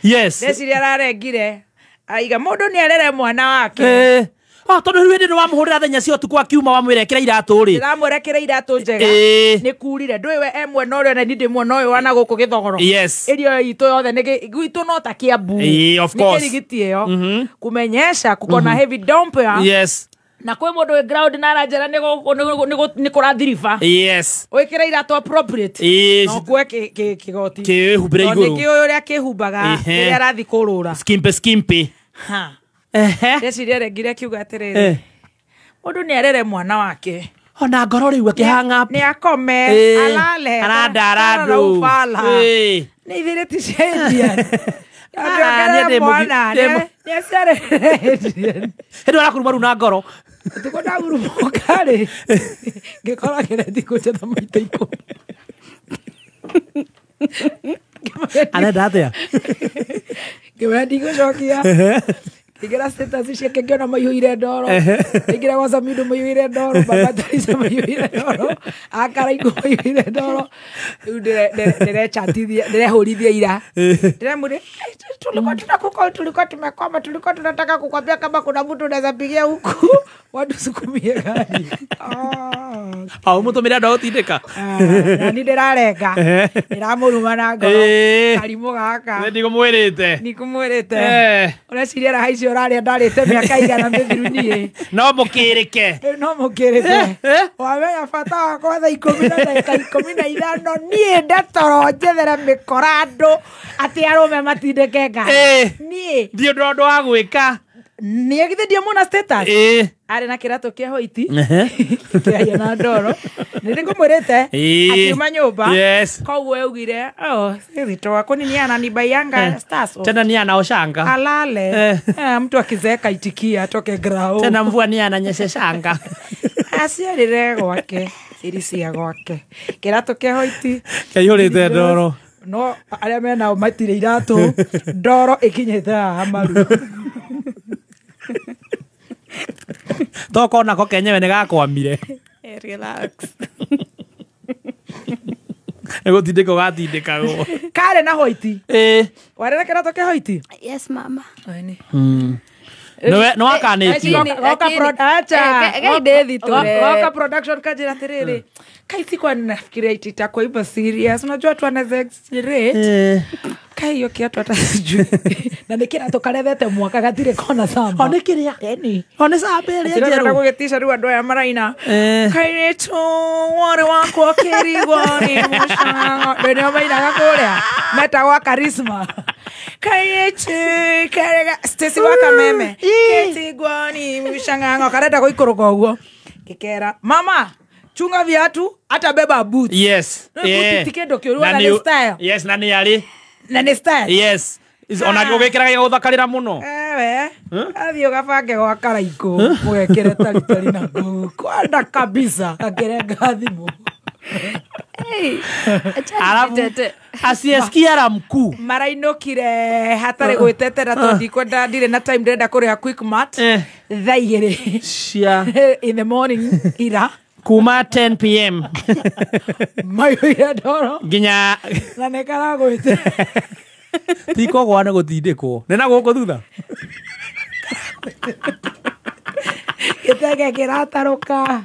Yes. Ndeciria ararengire aiga mũndũ nĩ arere mwana wake. Tondũ rĩu hĩndĩ nĩwamũhũrĩra thenya cia ũtukũ akiuma wamwĩra ĩkĩra iratũ rĩ. Ndĩramwĩra ĩkĩra iratũ njega. Nĩ kurire ndũĩ we e mwena ũrĩa na niĩ ndĩ mwena ũyũ wa na gũkũ Gĩthogoro. Yes. Ĩrio itũ yothe nĩ gwitũ no ta Kiambu. Of course. Nĩ kĩrigiti ĩyo. Kumenyesha kuko na heavy downpour. Yes. Na kwĩ mũndũ wĩ ground na aranjĩra nĩ kũrathiriba. Yes. Wĩkĩre iratũ appropriate. Na ũkue kĩgoti. Kĩhumbĩre igũrũ. Tondũ nĩkĩũĩ ũrĩa kĩhumbaga rĩrĩa arathiĩ kũrũra. Skimpy skimpy. Ha. Ndeciria rengire akiuga atĩrĩrĩ mũndũ nĩ arere mwana wake ona ngoro rĩu akĩhanga nĩ akome alale arandara ndũ nĩ ithirĩti cia Indian andũ mwana nĩ aciarĩre Indian hĩndĩ arakuruma rĩu na ngoro ũtukũ ndagurumũka rĩ ngĩkora kĩreti kũnjetha maita 10 arenda atĩa ngĩmwĩra ndigũcokia. Ingĩra status ciake ngĩona maiyũire ndoro. Ingĩra gwa Samido maiyũire ndoro, Baba Teresa maiyũire ndoro, Akaraikũ maiyũire ndoro. Rĩu ndĩrechatithia, ndĩrehũrithia ira. Ndĩramwĩra tulikuwa tunakukol, tulikuwa tumekwama, tulikuwa tunataka kukwambia kama kuna mtu unaweza pigia huku watusukumie gari. Au mũtũmĩre andũ a gũtindĩka. Na niĩ ndĩrarenga. Ndĩramũruma na ngoro. Karimũ gaka. Nĩ ndigũmwĩrĩte. Ndikũmwĩrĩte. Ũreciria raha icio ũrarĩa ndarĩte mĩaka igana mĩthiru niĩ. No mũkĩrĩke. No mũkĩrĩke. Wamenya bata wakwa thaa 10 na ndagĩka 15 niĩ ndetoro njethere mĩkora andũ atĩ arũme matindĩke ngari. Niĩ. Ndiũ ndũ wa gwĩka. Nĩ githĩ ndiamuona status. Arĩ na kĩratũ kĩa hoiti kĩaia na ndoro nĩ ndĩkũmwĩrĩte akiuma nyũmba. Yes. Koguo augire oh sisi kwani ni ananibaianga stars tena ni anaoshanga alale mtu akizeeka itikia atoke grao tena mvua ni ananyesheshanga aciarire gwake iri cia gwake kĩratũ kĩa hoiti kĩaihũrĩte ndoro no arĩa menao matirĩ iratũ ndoro ĩkinyĩte haha maru. Toko nako kenyewe nĩ gakwamire. Relax. Nĩ gũtindĩka ũgatindĩkagwo. Karĩ na hoiti. Warĩ na kĩratũ kĩa hoiti? Yes mama. Nĩ wakanĩtio. Roka production kanjĩra atĩrĩrĩ kai sikuwa nafikiria itakuwa hivyo serious. Unajua watu wanaweza exaggerate. Kai hiyo kiatu hata sijui. Na nä kä ratå karethete mwaka gatirä kona samba. O nä kä rä a? O nä samba ä rä a njerå. Gũgĩtica rĩu andũ aya maraina. Kairĩtu warĩ wakwa kĩrigwo nĩ mũcango. Nĩo mainaga kũrĩa metagwo Charisma. Kairĩtu karega Stacy wa Kameme. Kĩtigwo nĩ mũcango karenda gũikũrũka ũguo. Gĩkera mama chunga viatu hata beba boots. Yes. No boots ti kĩndũ kĩũru na nĩ style. Yes, na nĩ arĩ. Na nĩ style. Yes. Ona ũgĩkĩraga gũthakarĩra mũno. Ewe. Athiĩ ũgabange gwa Karaikũ mũgekĩre taritari na ngũgũ. Kwenda kabisa akĩrenga thimũ. Alafu asiyesikia la mkuu. Marainũkire hatarĩ gwĩtetera tondũ ndikwenda ndirĩ na time ndĩrenda kũrĩha Quickmart thaa igĩrĩ cia in the morning ira kuma 10 pm maiyũire ndoro nginya na nĩ karagwĩte ti kũgwa nĩ gũtindĩkwo nĩ na gũkũ thutha gĩtenge kĩratarũka.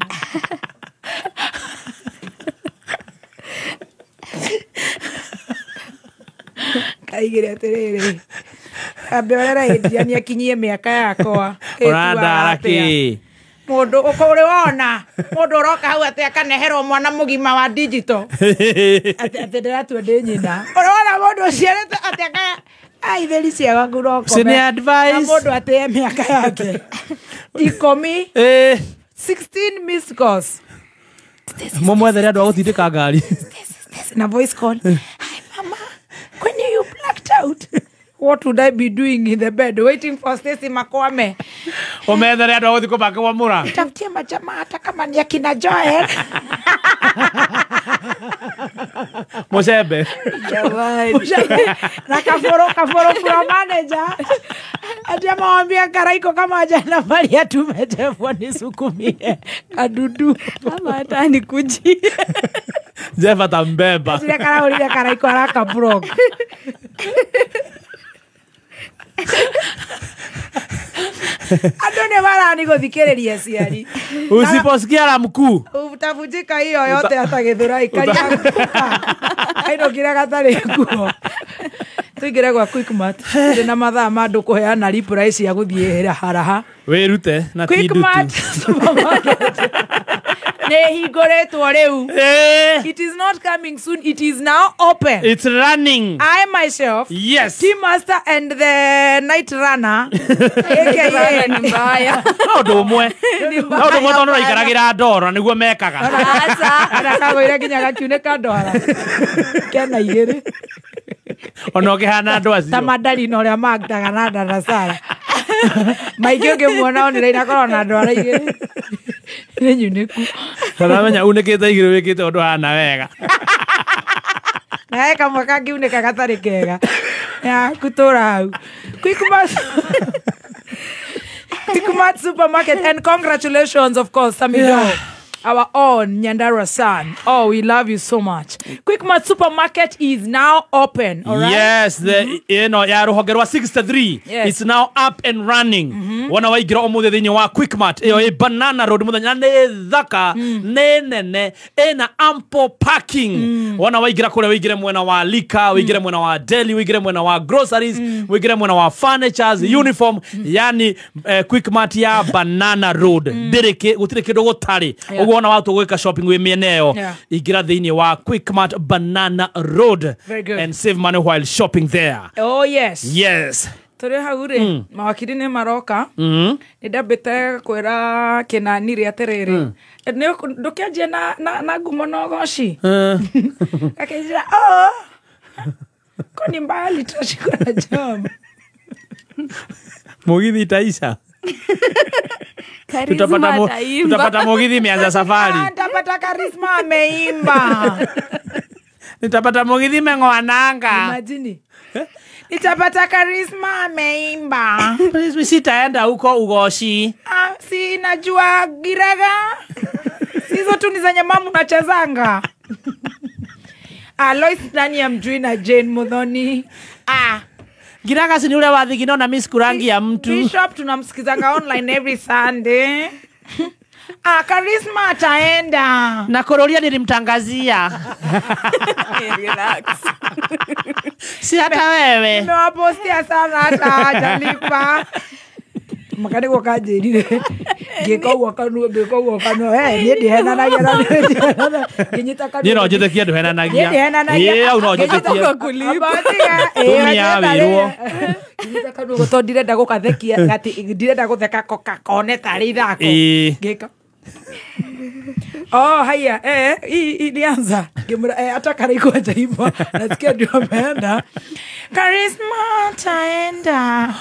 Kaigire atĩrĩrĩ ambe ũrera Adrian akinyie mĩaka yakwa. Ũrandara kĩ? Mũndũ ũrĩ wona mũndũ ũroka hau atĩ akaneherwo mwana mũgima wa digital atĩ ndĩratua ndĩ nyina. Ũrĩ wona mũndũ ũciarĩte atĩ akaya aitheri cia gwaku no ũkome. Nĩ advice. Na mũndũ atĩe mĩaka yake 10 16 missed calls. Mũmwethere andũ a gũtindĩka ngari. Na voice call. Hi mama, when you blacked out, what would I be doing in the bed waiting for Stacy Makwame? Ũmethere andũ a gũthiĩ kũbanga mũra. Tafutie majamaa hata kama ni akina Joel. Mũcembe. Na kaforo from manager. Ati amwambia Karaiko kama hajana mali atume Jeff nisukumie kadudu. Kama hata nikujie. Jeff atambeba. Sile karahũrire Karaiko araka block. Andũ nĩ marani gũthikĩrĩria aciari. Usiposikia la mkuu utavunjika hiyo yote hata Githurai karia. Ainũkire gatarĩ nguo. Tũingĩre gwa Quickmart. Tũrĩ na mathaa ma andũ kũheana reply cia gũthiĩ haraha. Wĩrute na ti ndutu. Quickmart supermarket nĩ hingũrĩtwo rĩu. It is not coming soon, it is now open. It's running. I myself, yes, team master and the night runner aka ni mbaya. No ũndũ ũmwe. No ũndũ ũmwe tondũ ũraikaragĩra ndoro nĩguo mekaga. Aca. Arakagũire nginya gakiunĩka ndwara. Kena igĩrĩ. Ona ũkĩhana andũ acio. Ta mandarina ũrĩa magdaga na ndarasara. Maingĩ ũngĩmuona online akorwo na ndwara igĩrĩ. Nĩ nyunĩku. Ũramenya unĩkĩte igĩrĩ wĩkĩte ũndũ hana wega. Na he kamwe kangiunĩka gatarĩ kega. Ya kũtũra hau. Quickmart supermarket and congratulations of course Samido. Yeah. Our own Nyandarua son. Oh, we love you so much. Quickmart supermarket is now open, all right? Yes, the you know, ya ruhonge rwa 63. Yes. It's now up and running. Wona waingĩra ũmũthĩ thĩinĩ wa Quickmart ĩyo ĩ Banana Road mũthenya nĩ thaka nĩ nene ĩna ample parking. Wona waingĩra kũrĩa wĩingĩre mwena wa liquor, wĩingĩre mwena wa deli, wĩingĩre mwena wa groceries, wĩingĩre mwena wa furnitures, uniform, yani Quickmart ya Banana Road. Ndĩrĩ gũtirĩ kĩndũ gũtarĩ. Yeah. Ũguo wona watu gwĩka shopping wĩ mĩena ĩyo Yeah. ingĩra thĩinĩ wa Quickmart Banana Road. Very good. And save money while shopping there. Oh yes. Yes. Tũrĩ hau rĩ, mawakiri nĩ maroka. Nĩ ndambĩte kwĩra Kĩnani rĩ atĩrĩrĩ, ndũkĩanjie na ngumo na ũgoci. Akĩnjĩra, oh, koni mbali tutashikwa na jam. Mũgithi itaisha. Tutapata mugithi imeanza safari. Nitapata Charisma ameimba. Nitapata mugithi imeng'oa nanga. Imagine. Nitapata Charisma ameimba. Sitaenda huko ugoshi. Si najua giraga. Hizo tu ni za nyamamu nachezanga. Alois nani amjui na Jane Muthoni. Giraga si ni ule wa thigino na mimi sikurangi ya mtu. Bishop tunamsikizanga online every Sunday. Ah, Charisma ataenda. Na kororia nilimtangazia. Relax. Si hata wewe. Nimewapostia sana hata hajalipa. Makani gũkanjĩrire ngĩka ũguo kanua ngĩka ũguo kanua niĩ ndihenanagia na ngĩnyita kanua Niĩ no njĩtĩkie ndũhenanagia. Niĩ ndihenanagia. Ĩĩ, au no njĩtĩkie. Tumia wĩrwo. Ngĩnyita kanua tondũ ndirenda gũkathekia atĩ ndirenda gũtheka kone tarĩ ithako. Ĩĩ. Ngĩka oh haya ilianza hata Karaiko hajaimba nasikia ndio ameenda. Charisma ataenda.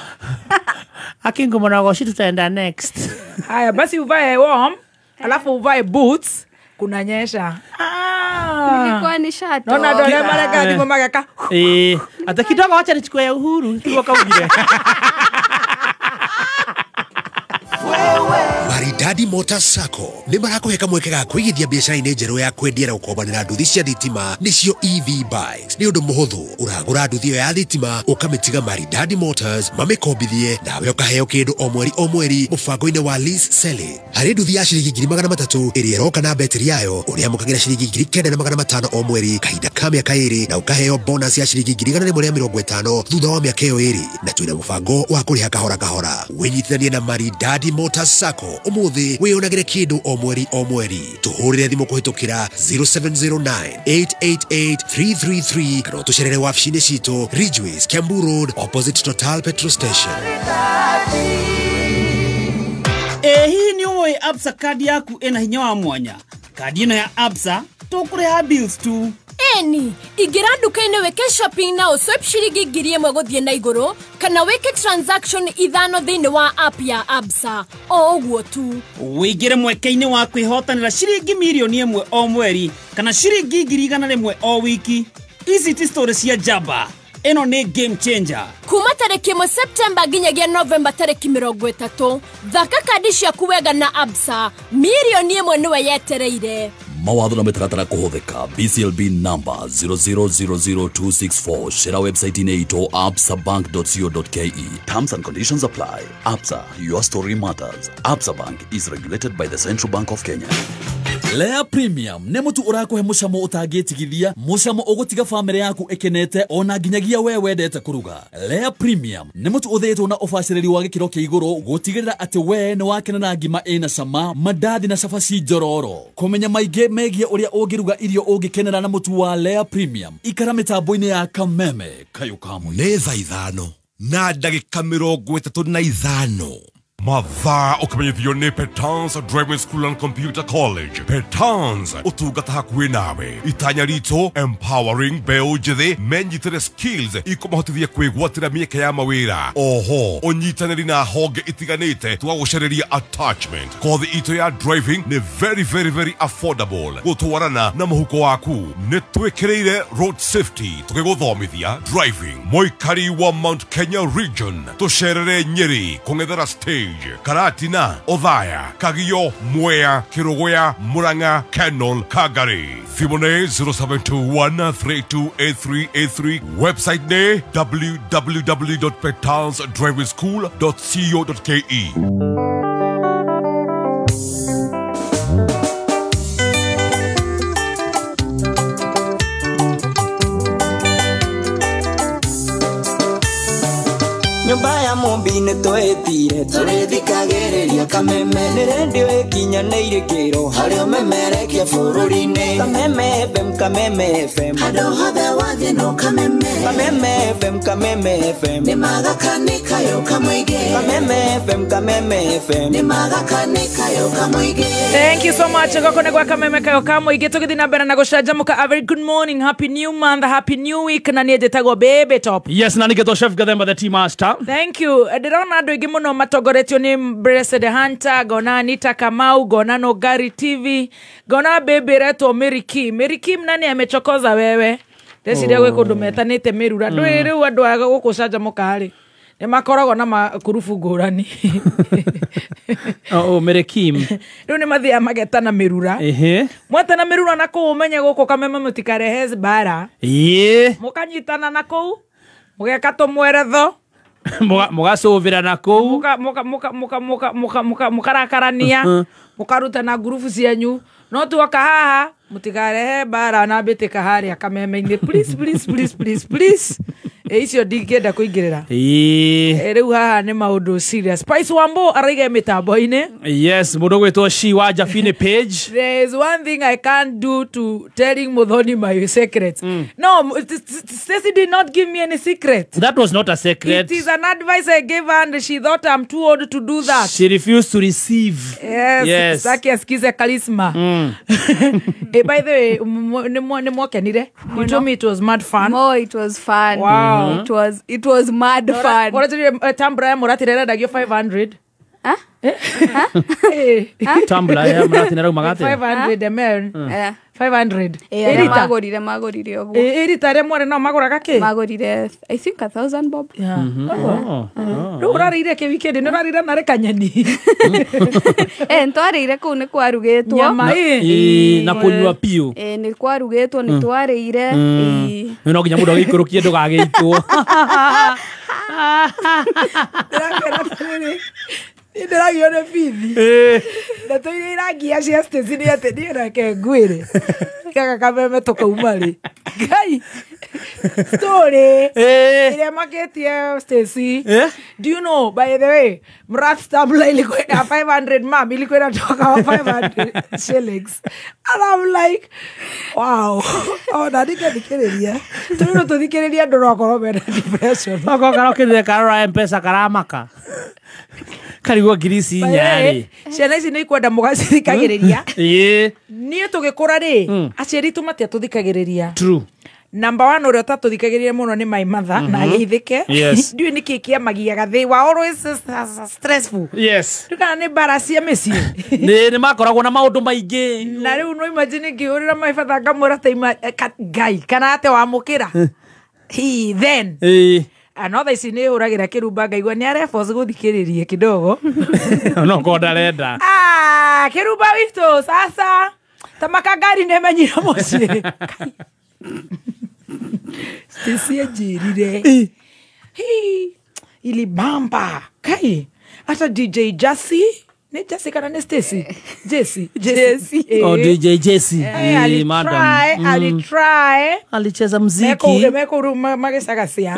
Akingo mwana tutaenda next. Haya basi uvae warm alafu uvae boots kunanyesha. Nilikuwa nishatoka. Naona ndio mara kadi mama kaka. Hata kidogo acha nichukue ya Uhuru tuko kaugire. Maridadi Motors Sacco nĩ marakũhe kamweke ga kũigithia biacara-inĩ njerũ ya kwendia na gũkombanĩra nduthi cia thitima nĩcio EV bikes. Nĩ ũndũ mũhũthũ, ũragũra nduthi ĩyo ya thitima ũkamĩtiga Maridadi Motors mamĩkombithie nawe ũkaheo kĩndũ o mweri o mweri mũbango-inĩ wa lease selling. Harĩ nduthi ya ciringi 300,000 ĩrĩa ĩroka na betiri yayo ũrĩamũkagĩra ciringi 9,500 o mweri kahinda ka mĩaka 2 na ũkaheo bonus ya ciringi 150 thutha wa mĩaka ĩyo 2 na twĩna mũbango wa kũrĩha kahora kahora. Wĩnyitithanie na Maridadi Motors Sacco ũmũthĩ wĩyonagĩre kĩndũ o mweri o mweri. Tũhũrĩre thimũ kũhĩtũkĩra 0709 888 333 kana ũtũcerere wabici-inĩ citũ Ridgeways, Kiambu Road, opposite Total Petrol Station. Hihi nĩ ũĩ Absa kandi yaku ĩna hinya wa mwanya? Kandi ĩno ya Absa tũkũrĩha bills tu. Eni, ingĩra nduka-inĩ wĩke shopping na ũswipe ciringi 1,000 gũthiĩ na igũrũ kana wĩke transaction 5 thĩinĩ wa app ya Absa o ũguo tu. Wĩingĩre mweke-inĩ wa kwĩhotanĩra ciringi 1,000,000 o mweri kana ciringi 100,000 o wiki. Ici ti story cia njamba, ĩno nĩ game changer. Kuma tarĩki 1 Septemba nginyagia Novemba tarĩki 30, thaka kandi ciaku wega na Absa, 1,000,000 nĩwe yetereire. Mawatho na mĩtaratara kũhũthĩka. BCLB number 0000264. Share website-inĩ itũ absabank.co.ke. Terms and conditions apply. Absa, your story matters. Absa Bank is regulated by the Central Bank of Kenya. Lea Premium nĩ mũtu ũrakũhe mũcamo ũtangĩtigithia, mũcamo ũgũtiga bamĩrĩ yaku ĩkenete ona nginyagia we wendete kũruga. Lea Premium nĩ mũtu ũthĩĩtwo na ũbacĩrĩri wa gĩkĩro kĩa igũrũ gũtigĩrĩra atĩ we nĩ wakena na ngima ĩna cama, mandathi na cabaci njororo. Kũmenya maingĩ megiĩ ũrĩa ũngĩruga irio ũngĩkenera na mũtu wa Lea Premium, ikara mĩtambo-inĩ ya Kameme kayũ ka mũingĩ. Nĩ thaa 5 na ndagĩka 35. Mathaa ũkamenyithio nĩ Petans Driving School and Computer College. Petans ũtungata hakuhĩ nawe. Itanya ritũ empowering mbeũ njĩthĩ menyitĩre skills ikũmahotithia kwĩgwatĩra mĩeke ya mawĩra. Oho ũnyitanĩri na honge itiganĩte tũgagũcarĩria attachment. Kothi itũ ya driving nĩ very very very affordable gũtwarana na mũhuko waku. Nĩ twĩkĩrĩire road safety tũgĩgũthomithia driving. Mũikari wa Mount Kenya region tũcerere Nyeri kũng'ethera stage Karatina, Othaya, Kagio, Mwea, Kirogoya, Murang'a, Kenol, Kagari. Thimũ nĩ 0721 328383. Website nĩ www.petansdrivingschool.co.ke. Nyumba ya Mumbi nĩ twĩtire tũrĩthikagĩrĩria Kameme nĩ rendio ĩkinyanĩire kĩro harĩa ũmemerekia bũrũri-inĩ. Kameme FM, Kameme FM, handũ hothe wathiĩ no Kameme. Kameme FM, Kameme FM, nĩ magakanĩkayo kamũingĩ. Kameme FM, Kameme FM, nĩ magakanĩkayo kamũingĩ. Thank you so much. Goko nĩ gwa Kameme kayo kamũingĩ tũgĩthiĩ na mbere na gũcanjamũka. A very good morning, happy new month, happy new week. Na niĩ njĩtagwo Baby Top. Yes, na nĩgetwo Chef Gathemba the tea master. Thank you. Ndĩrona andũ aingĩ mũno matongoretio nĩ Blessed Hunter, ngona Anita Kamau, ngona Nogari TV, ngona baby ĩretwo Mary Kim. Mary Kim nani amechokoza wewe? Ndeciria gwĩ kũndũ metanĩte mĩrura. Ndũĩ rĩu andũ a gũkũ canjamũka rĩ nĩ makoragwo na makurubu ngũrani. Oh, Mary Kim. Rĩu nĩ mathiaga magetana mĩrura. Mwetana mĩrura na kũu ũmenye gũkũ Kameme mũtikarehe mbara. Mũkanyitana na kũu mũgeka tũmweretho. Mũgacũvĩra kũu. Mũkarakarania, mũkarutana ngurubu cianyu, no tuoka haha mũtikarehe mbara na mbĩtĩka harĩa kameme-inĩ, please please please please please. Icio ndingĩenda kũingĩrĩra. Rĩu haha nĩ maũndũ serious. Spice Wambo araiga mĩtambo-inĩ. Yes, mũndũ gwĩtwo Shi wa Jafini page. There is one thing I can't do to telling Muthoni my secret. No, Stacy did not give me any secret. That was not a secret. It is an advice I gave her and she thought I'm too old to do that. She refused to receive. Yes. Yes. Saki asikize charisma. Hey, by the way, nimwakenire. You told me it was mad fun. Oh, it was fun. Wow. It was mad fun. Tambra ya Murati rera 500. Huh? Tambra ya Murati nera magate 500 ml. 500. Magorire magorire oguo. Irita ria mware no maguraga ki? Magorire I think 1000 bob. Yeah. Riu urarĩire kĩ weekend nĩ ũrarĩire narĩ kanyeni. Ntwarĩire kũu nĩ kwarugĩtwo. Nyama na kũnyua piũ. Nĩ kwarugĩtwo nĩ twarĩire. No nginya mũndũ agĩikũrũkie ndũgagĩitwo. Ndĩrakwĩra atĩrĩrĩ, ndĩragio nĩ bithi ndeto iria irangia cia Stacy nĩ atĩ niĩ reke ngwĩre gaka kameme tũkauma rĩ Ngai story ĩrĩa makĩtie Stacy. Do you know, by the way, Mrat Tabla ilikuwa ya 500 mam ilikuwa inatoka 500 shillings and I'm like wow. Ona ndingĩthikĩrĩria tũrĩ tũthikĩrĩria andũ no mena depression. Okorwo karokĩrire karora M-Pesa karamaka karigwo ngiri ici inya rĩ. Ciana ici nĩ ikwenda mũgacithikagĩrĩria. Niĩ tũgĩkũra rĩ, aciari aitũ matiatũthikagĩrĩria. True. Number one ũrĩa ũtatũthikagĩrĩria mũno nĩ my mother na ageithĩke. Ndiũĩ nĩkĩ kĩamagiaga, they were always stressful. Yes. Rĩu kana nĩ mbara cia mĩciĩ. Nĩ makoragwo na maũndũ maingĩ. Na rĩu no imagine ngĩhũrĩra my father ngamwĩra ta Ngai kana ate wamũkĩra. He then another ici nĩ hũragĩra kĩrumba ngaigua nĩ areforce gũthikĩrĩria kidogo. No ko ndarenda. Kĩrumba witũ sasa tamaka ngari nĩ menyire mũciĩ. Stacy anjĩrire ilibamba kai hata DJ Jesse nĩ Jesse kana nĩ Stacy Jesse Jesse. Oh, DJ Jesse. Madam alitry alicheza muziki meko magesagasia.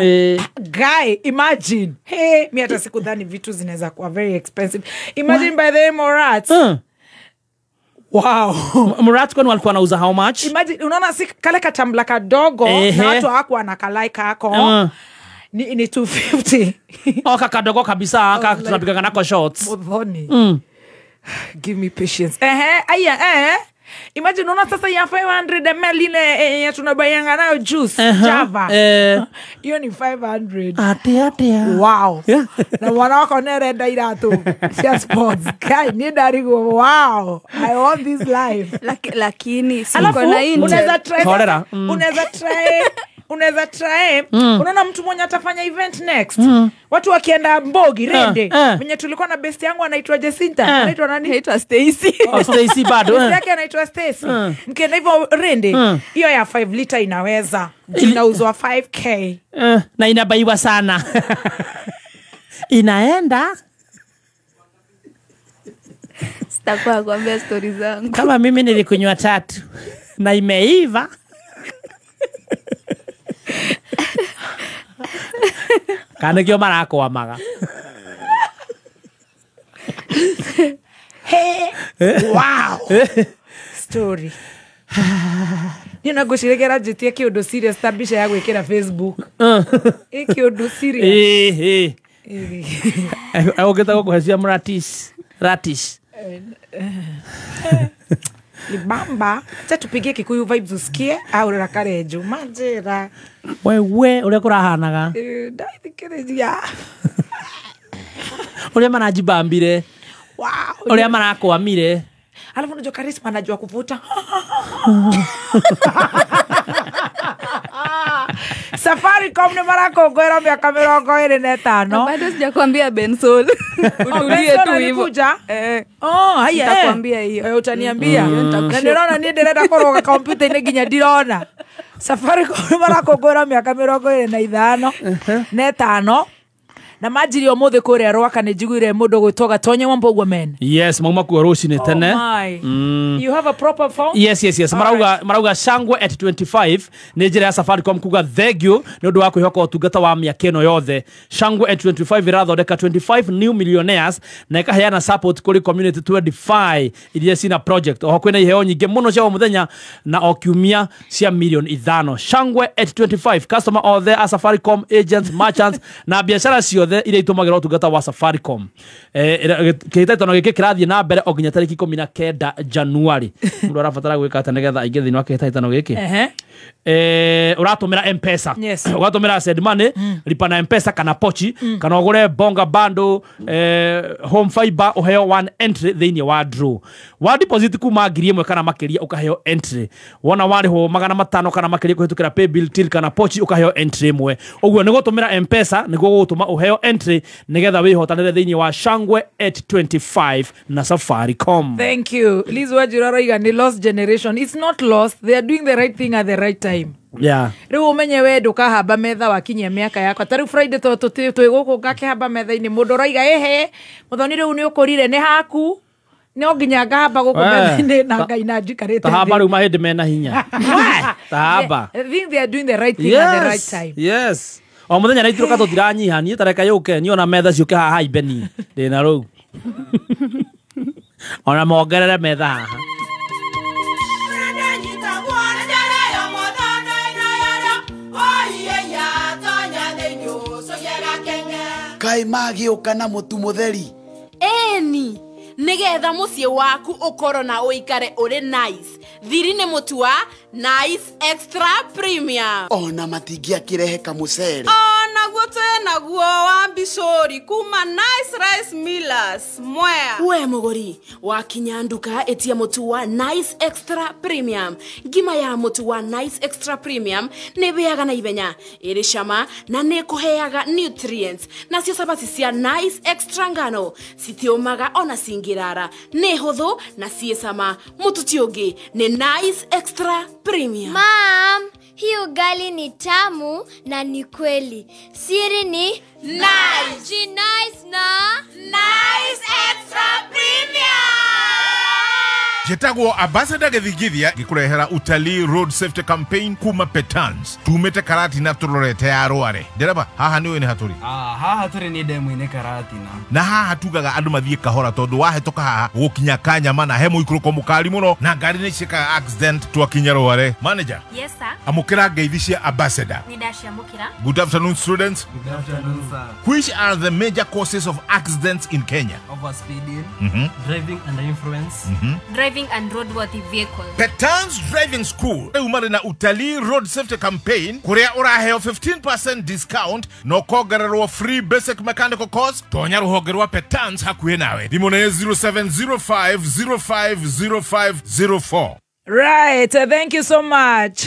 Guy, imagine. Hey, mi hata sikudhani vitu zinaweza kuwa very expensive. Imagine by the way Morat. Wow. Morat kwani walikuwa wanauza how much? Imagine unaona si kale katambla kadogo na watu hawakuwa na kalaika hako. Ni 250. Oh, kakadogo kabisa aka tunapiga nako shots. Muthoni. Give me patience. Aya Imagine unaona sasa ya 500 ml ile ya tunabayanga nayo juice Java. Hiyo ni 500. Atia. Wow. Na mwana wako nerenda iratu cia sports. Kai ni ndarigwo wow. I want this life. Lakini siko na inje. Unaweza try. Unaweza try. Unaona mtu mwenye atafanya event next. Watu wakienda Mbogi Rende. Mwenye tulikuwa na best yangu anaitwa Jacinta. Anaitwa nani? Anaitwa Stacy. Oh, Stacy bado. Best yake anaitwa Stacy. Mkienda hivyo Rende, hiyo ya 5 liter inaweza. Inauzwa 5k. Na inabaiwa sana. Inaenda. Sitakuwa kuambia stories zangu. Kama mimi nilikunywa 3 na imeiva. Kana kio marakwamaga. Hey, wow. Story. Nina ngwĩciria njĩtie kĩũndũ serious ta mbica ya gwĩkĩra Facebook. Ĩ kĩũndũ serious. Ũngĩta gũkũhe cia Muratish. Ratish. Libamba. Acha tupigie Kikuyu vibes usikie au rora Karenjo manjira. Wewe uria kurahanaga. Ndathikĩrĩria. Uria marajibambire. Wow. Uria marakwamire. Alafu unajua Charisma anajua kuvuta. Safaricom ni marakongwera miaka 25. Bado sijakwambia Bensol. Utulie tu hivyo. Oh, haya. Nitakwambia hiyo. Utaniambia. Na ndirona ni ndirenda koroga computer ini nginya ndirona. Safaricom ni marakongwera miaka 25 na 5. Na manjirie ũmũthĩ kũrĩa Rwaka nĩ njiguire mũndũ gwĩtwo Gatonye wa Mbũguo men. Yes, mauma kuo rũcinĩ tene. Oh my. You have a proper phone? Yes. Marauga Shangwe at 25 nĩ njĩra ya Safaricom kuga thank you nĩ ũndũ wa kwĩhoka ũtungata wa mĩaka ĩno yothe. Shangwe at 25 ĩrathondeka 25 new millionaires na ĩkaheana support kũrĩ community 25 iria cina project. Oho kwĩna iheo nyingĩ mũno cia o mũthenya na o kiumia cia 5 million. Shangwe at 25 customer othe a Safaricom agents, merchants na biacara ciothe iria itũmagĩra ũtungata wa Safaricom. Kĩhĩtahĩtano gĩkĩ kĩrathiĩ na mbere o nginya tarĩki 19 Januari. Mũndũ arabatara gwĩka atĩa nĩgetha aingĩ thĩinĩ wa kĩhĩtahĩtano gĩkĩ? Ũratũmĩra M-Pesa, ũgatũmĩra send money, lipa na M-Pesa kana pochi, kana ũgũre bonga bando, home fiber, ũheo one entry thĩinĩ wa draw. Wa deposit kuma 1,000 kana makĩria ũkaheo entry. Wona warĩhwo 500 kana makĩria kũhĩtũkĩra paybill, till kana pochi ũkaheo entry ĩmwe. Ũguo nĩ gũtũmĩra M-Pesa nĩguo gũgũtũma ũheo entry nĩgetha wĩhotanĩre thĩinĩ wa Shangwe at 25 na Safaricom. Thank you. Liz Wajira arauga ni lost generation. It's not lost. They are doing the right thing at the right time. Rĩu ũmenye we ndũkahamba metha wakinyia mĩaka yakwa. Ta rĩu Friday to twĩ gũkũ ngakĩhamba metha-inĩ, mũndũ ũroiga ĩhĩ Mũthoni rĩu nĩ ũkũrire nĩ haku, no nginya ngahamba gũkũ metha-inĩ na ngaina njikarĩte Tahamba thĩ. Rĩu mahĩndĩ mena hinya tahamba. I think they are doing the right thing at the right time. Yes, o muthenya na ituruka tutiranyiha niĩ tareka yũke niĩ ona metha ciũke haha haimbe niĩ ndĩna rũu ona mongerere metha haha. Kaĩ magĩũka na mũtu mũtheri? Ĩni nĩgetha mũciĩ waku ũkorwo na ũikare ũrĩ nice, thiri nĩ mũtu wa Nice Extra Premium. Ona matingĩakĩrehe kamũcere? Onaguo twĩ naguo wa mbicũri kuma Nice Rice Millers Mwea. We mũgũri wakinya nduka ĩtia mũtu wa Nice Extra Premium. Ngima ya mũtu wa Nice Extra Premium nĩ ĩhĩaga na ihenya, ĩrĩ cama na nĩ ĩkũheaga nutrients. Nacio cabaci cia Nice Extra ngano citiũmaga ona cingĩrara, nĩ hũthũ na ciĩ cama. Mũtu ti ũngĩ nĩ Nice Extra Premium. Mom, hii ugali ni tamu na ni kweli. Siri ni Nice. Nice na Nice Extra Premium. Njĩtagwo Ambassador Gĩthingithia ngĩkũrehera utalii road safety campaign kuma Petans tumĩte Karatina tũrorete ya Rware. Ndereba, haha nĩũĩ nĩ hatũrĩ? Haha tũrĩ nĩ ndemu-inĩ Karatina. Na haha tugaga andũ mathiĩ kahora tondũ wahĩtũka haha gũkinya Kanyama na he mũikũrũko mũkari mũno na ngari nĩ ciĩkaga accident twakinya Rware. Manager. Yes sir. Amũkĩra ngeithi cia Ambassador. Nĩ ndaciamũkĩra. Good afternoon, students. Good afternoon, sir. Which are the major causes of accidents in Kenya? Overspeeding, driving under influence, driving unroadworthy vehicle. Petans Driving School rĩu marĩ na utalii road safety campaign kũrĩa ũraheo 15% discount na ũkongererwo free basic mechanical course. Tonya rũhonge rwa Petans hakuhĩ nawe. Thimũ nĩ 0705050504. Right, thank you so much.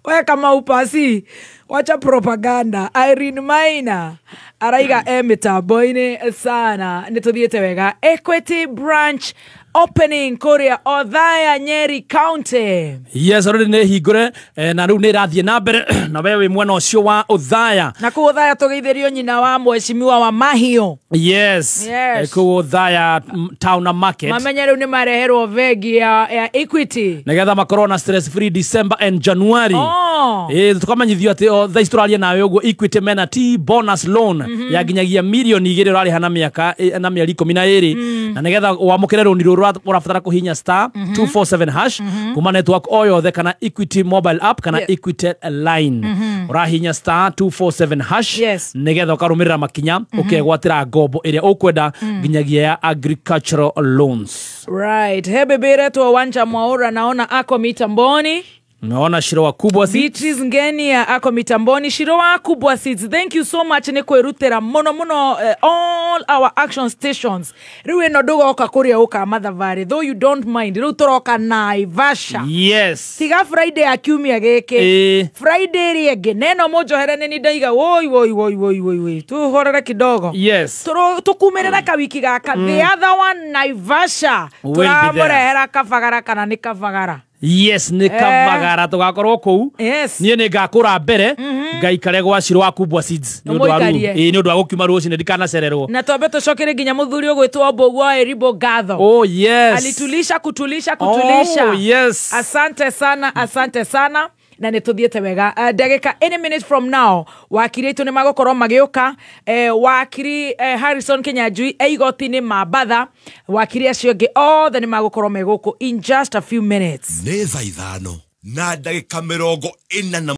We kama upasi, wacha propaganda. Irene Maina araiga e mitambo-inĩ sana. Nĩ tũthiĩte wega. Equity branch opening kũrĩa Othaya, Nyeri County. Yes, already nĩ hingũre, na rĩu nĩ ĩrathiĩ na mbere na we wĩ mwena ũcio wa Othaya. Na kũu Othaya tũgeithĩrio nyina wa mheshimiwa wa Mahiũ. Yes. Yes. Kũu Othaya town na market. Mamenye rĩu nĩ mareherwo bengi ya Equity nĩgetha makorwo na stress free December and January. Oh. Tukamenyithio atĩ o thaa ici tũraria nawe ũguo Equity mena T bonus loan ya nginyagia 2 million ũrarĩha na mĩaka na mĩeri 12, na nĩgetha wamũkĩre rũni rũrũ ũrabatara kũhihinya *247# kuma network o yothe kana Equity mobile app kana Equity line. Ũrahihinya *247# nĩgetha ũkarũmĩrĩra makinya ũkegwatĩra ngombo ĩrĩa ũkwenda nginyagia ya agricultural loans. Right. Hebe biretwo Wanja Mwaura naona ako mitamboni. Naona Shiro wa Kubwa Seeds. Beatrice Ngenia ako mitamboni. Shiro wa Kubwa Seeds. Thank you so much nĩ kwĩrutĩra mũno mũno, all our action stations. Rĩu ĩno ndũgoka kũrĩa ũka mathabarĩ, though you don't mind. Rĩu tũroka Naivasha. Yes. Tiga Friday ya kiumia gĩkĩ. Friday ĩrĩa ĩngĩ. Neno mũnjohere nĩ ndaiga woi woi woi woi woi woi. Tuhorere kidogo. Yes. Tũkumĩrĩre kawiki gaka. The other one Naivasha. Will be there. Tũramũrehera kabagara kana nĩ kabagara. Yes, nĩ Kamagara tũgakorwo kũu. Yes. Niĩ nĩ ngakũra mbere ngaikare gwa Shiro wa Kubwa Seeds nĩ ũndũ wa Ũmũikarie. ĩĩ, nĩ ũndũ wa gũkiuma rũcinĩ ndikanacererwo. Na twambe tũcokere nginya mũthuri ũgwĩtwo Mbũgua Eribo ngatho. Oh yes. Alitulisha kutulisha kutulisha. Oh yes. Asante sana, asante sana. Na nä tå thiäte wega. Ndagä any minute from now wakiri aitå nä magåkorwo magä å ka. Wakiri Harrison Kinyanjui e igoti-inĩ Mambatha, wakiri acio angä othe nä magåkorwo me gå kå in just a few minutes. Nĩ thaa 5 na ndagĩka 48.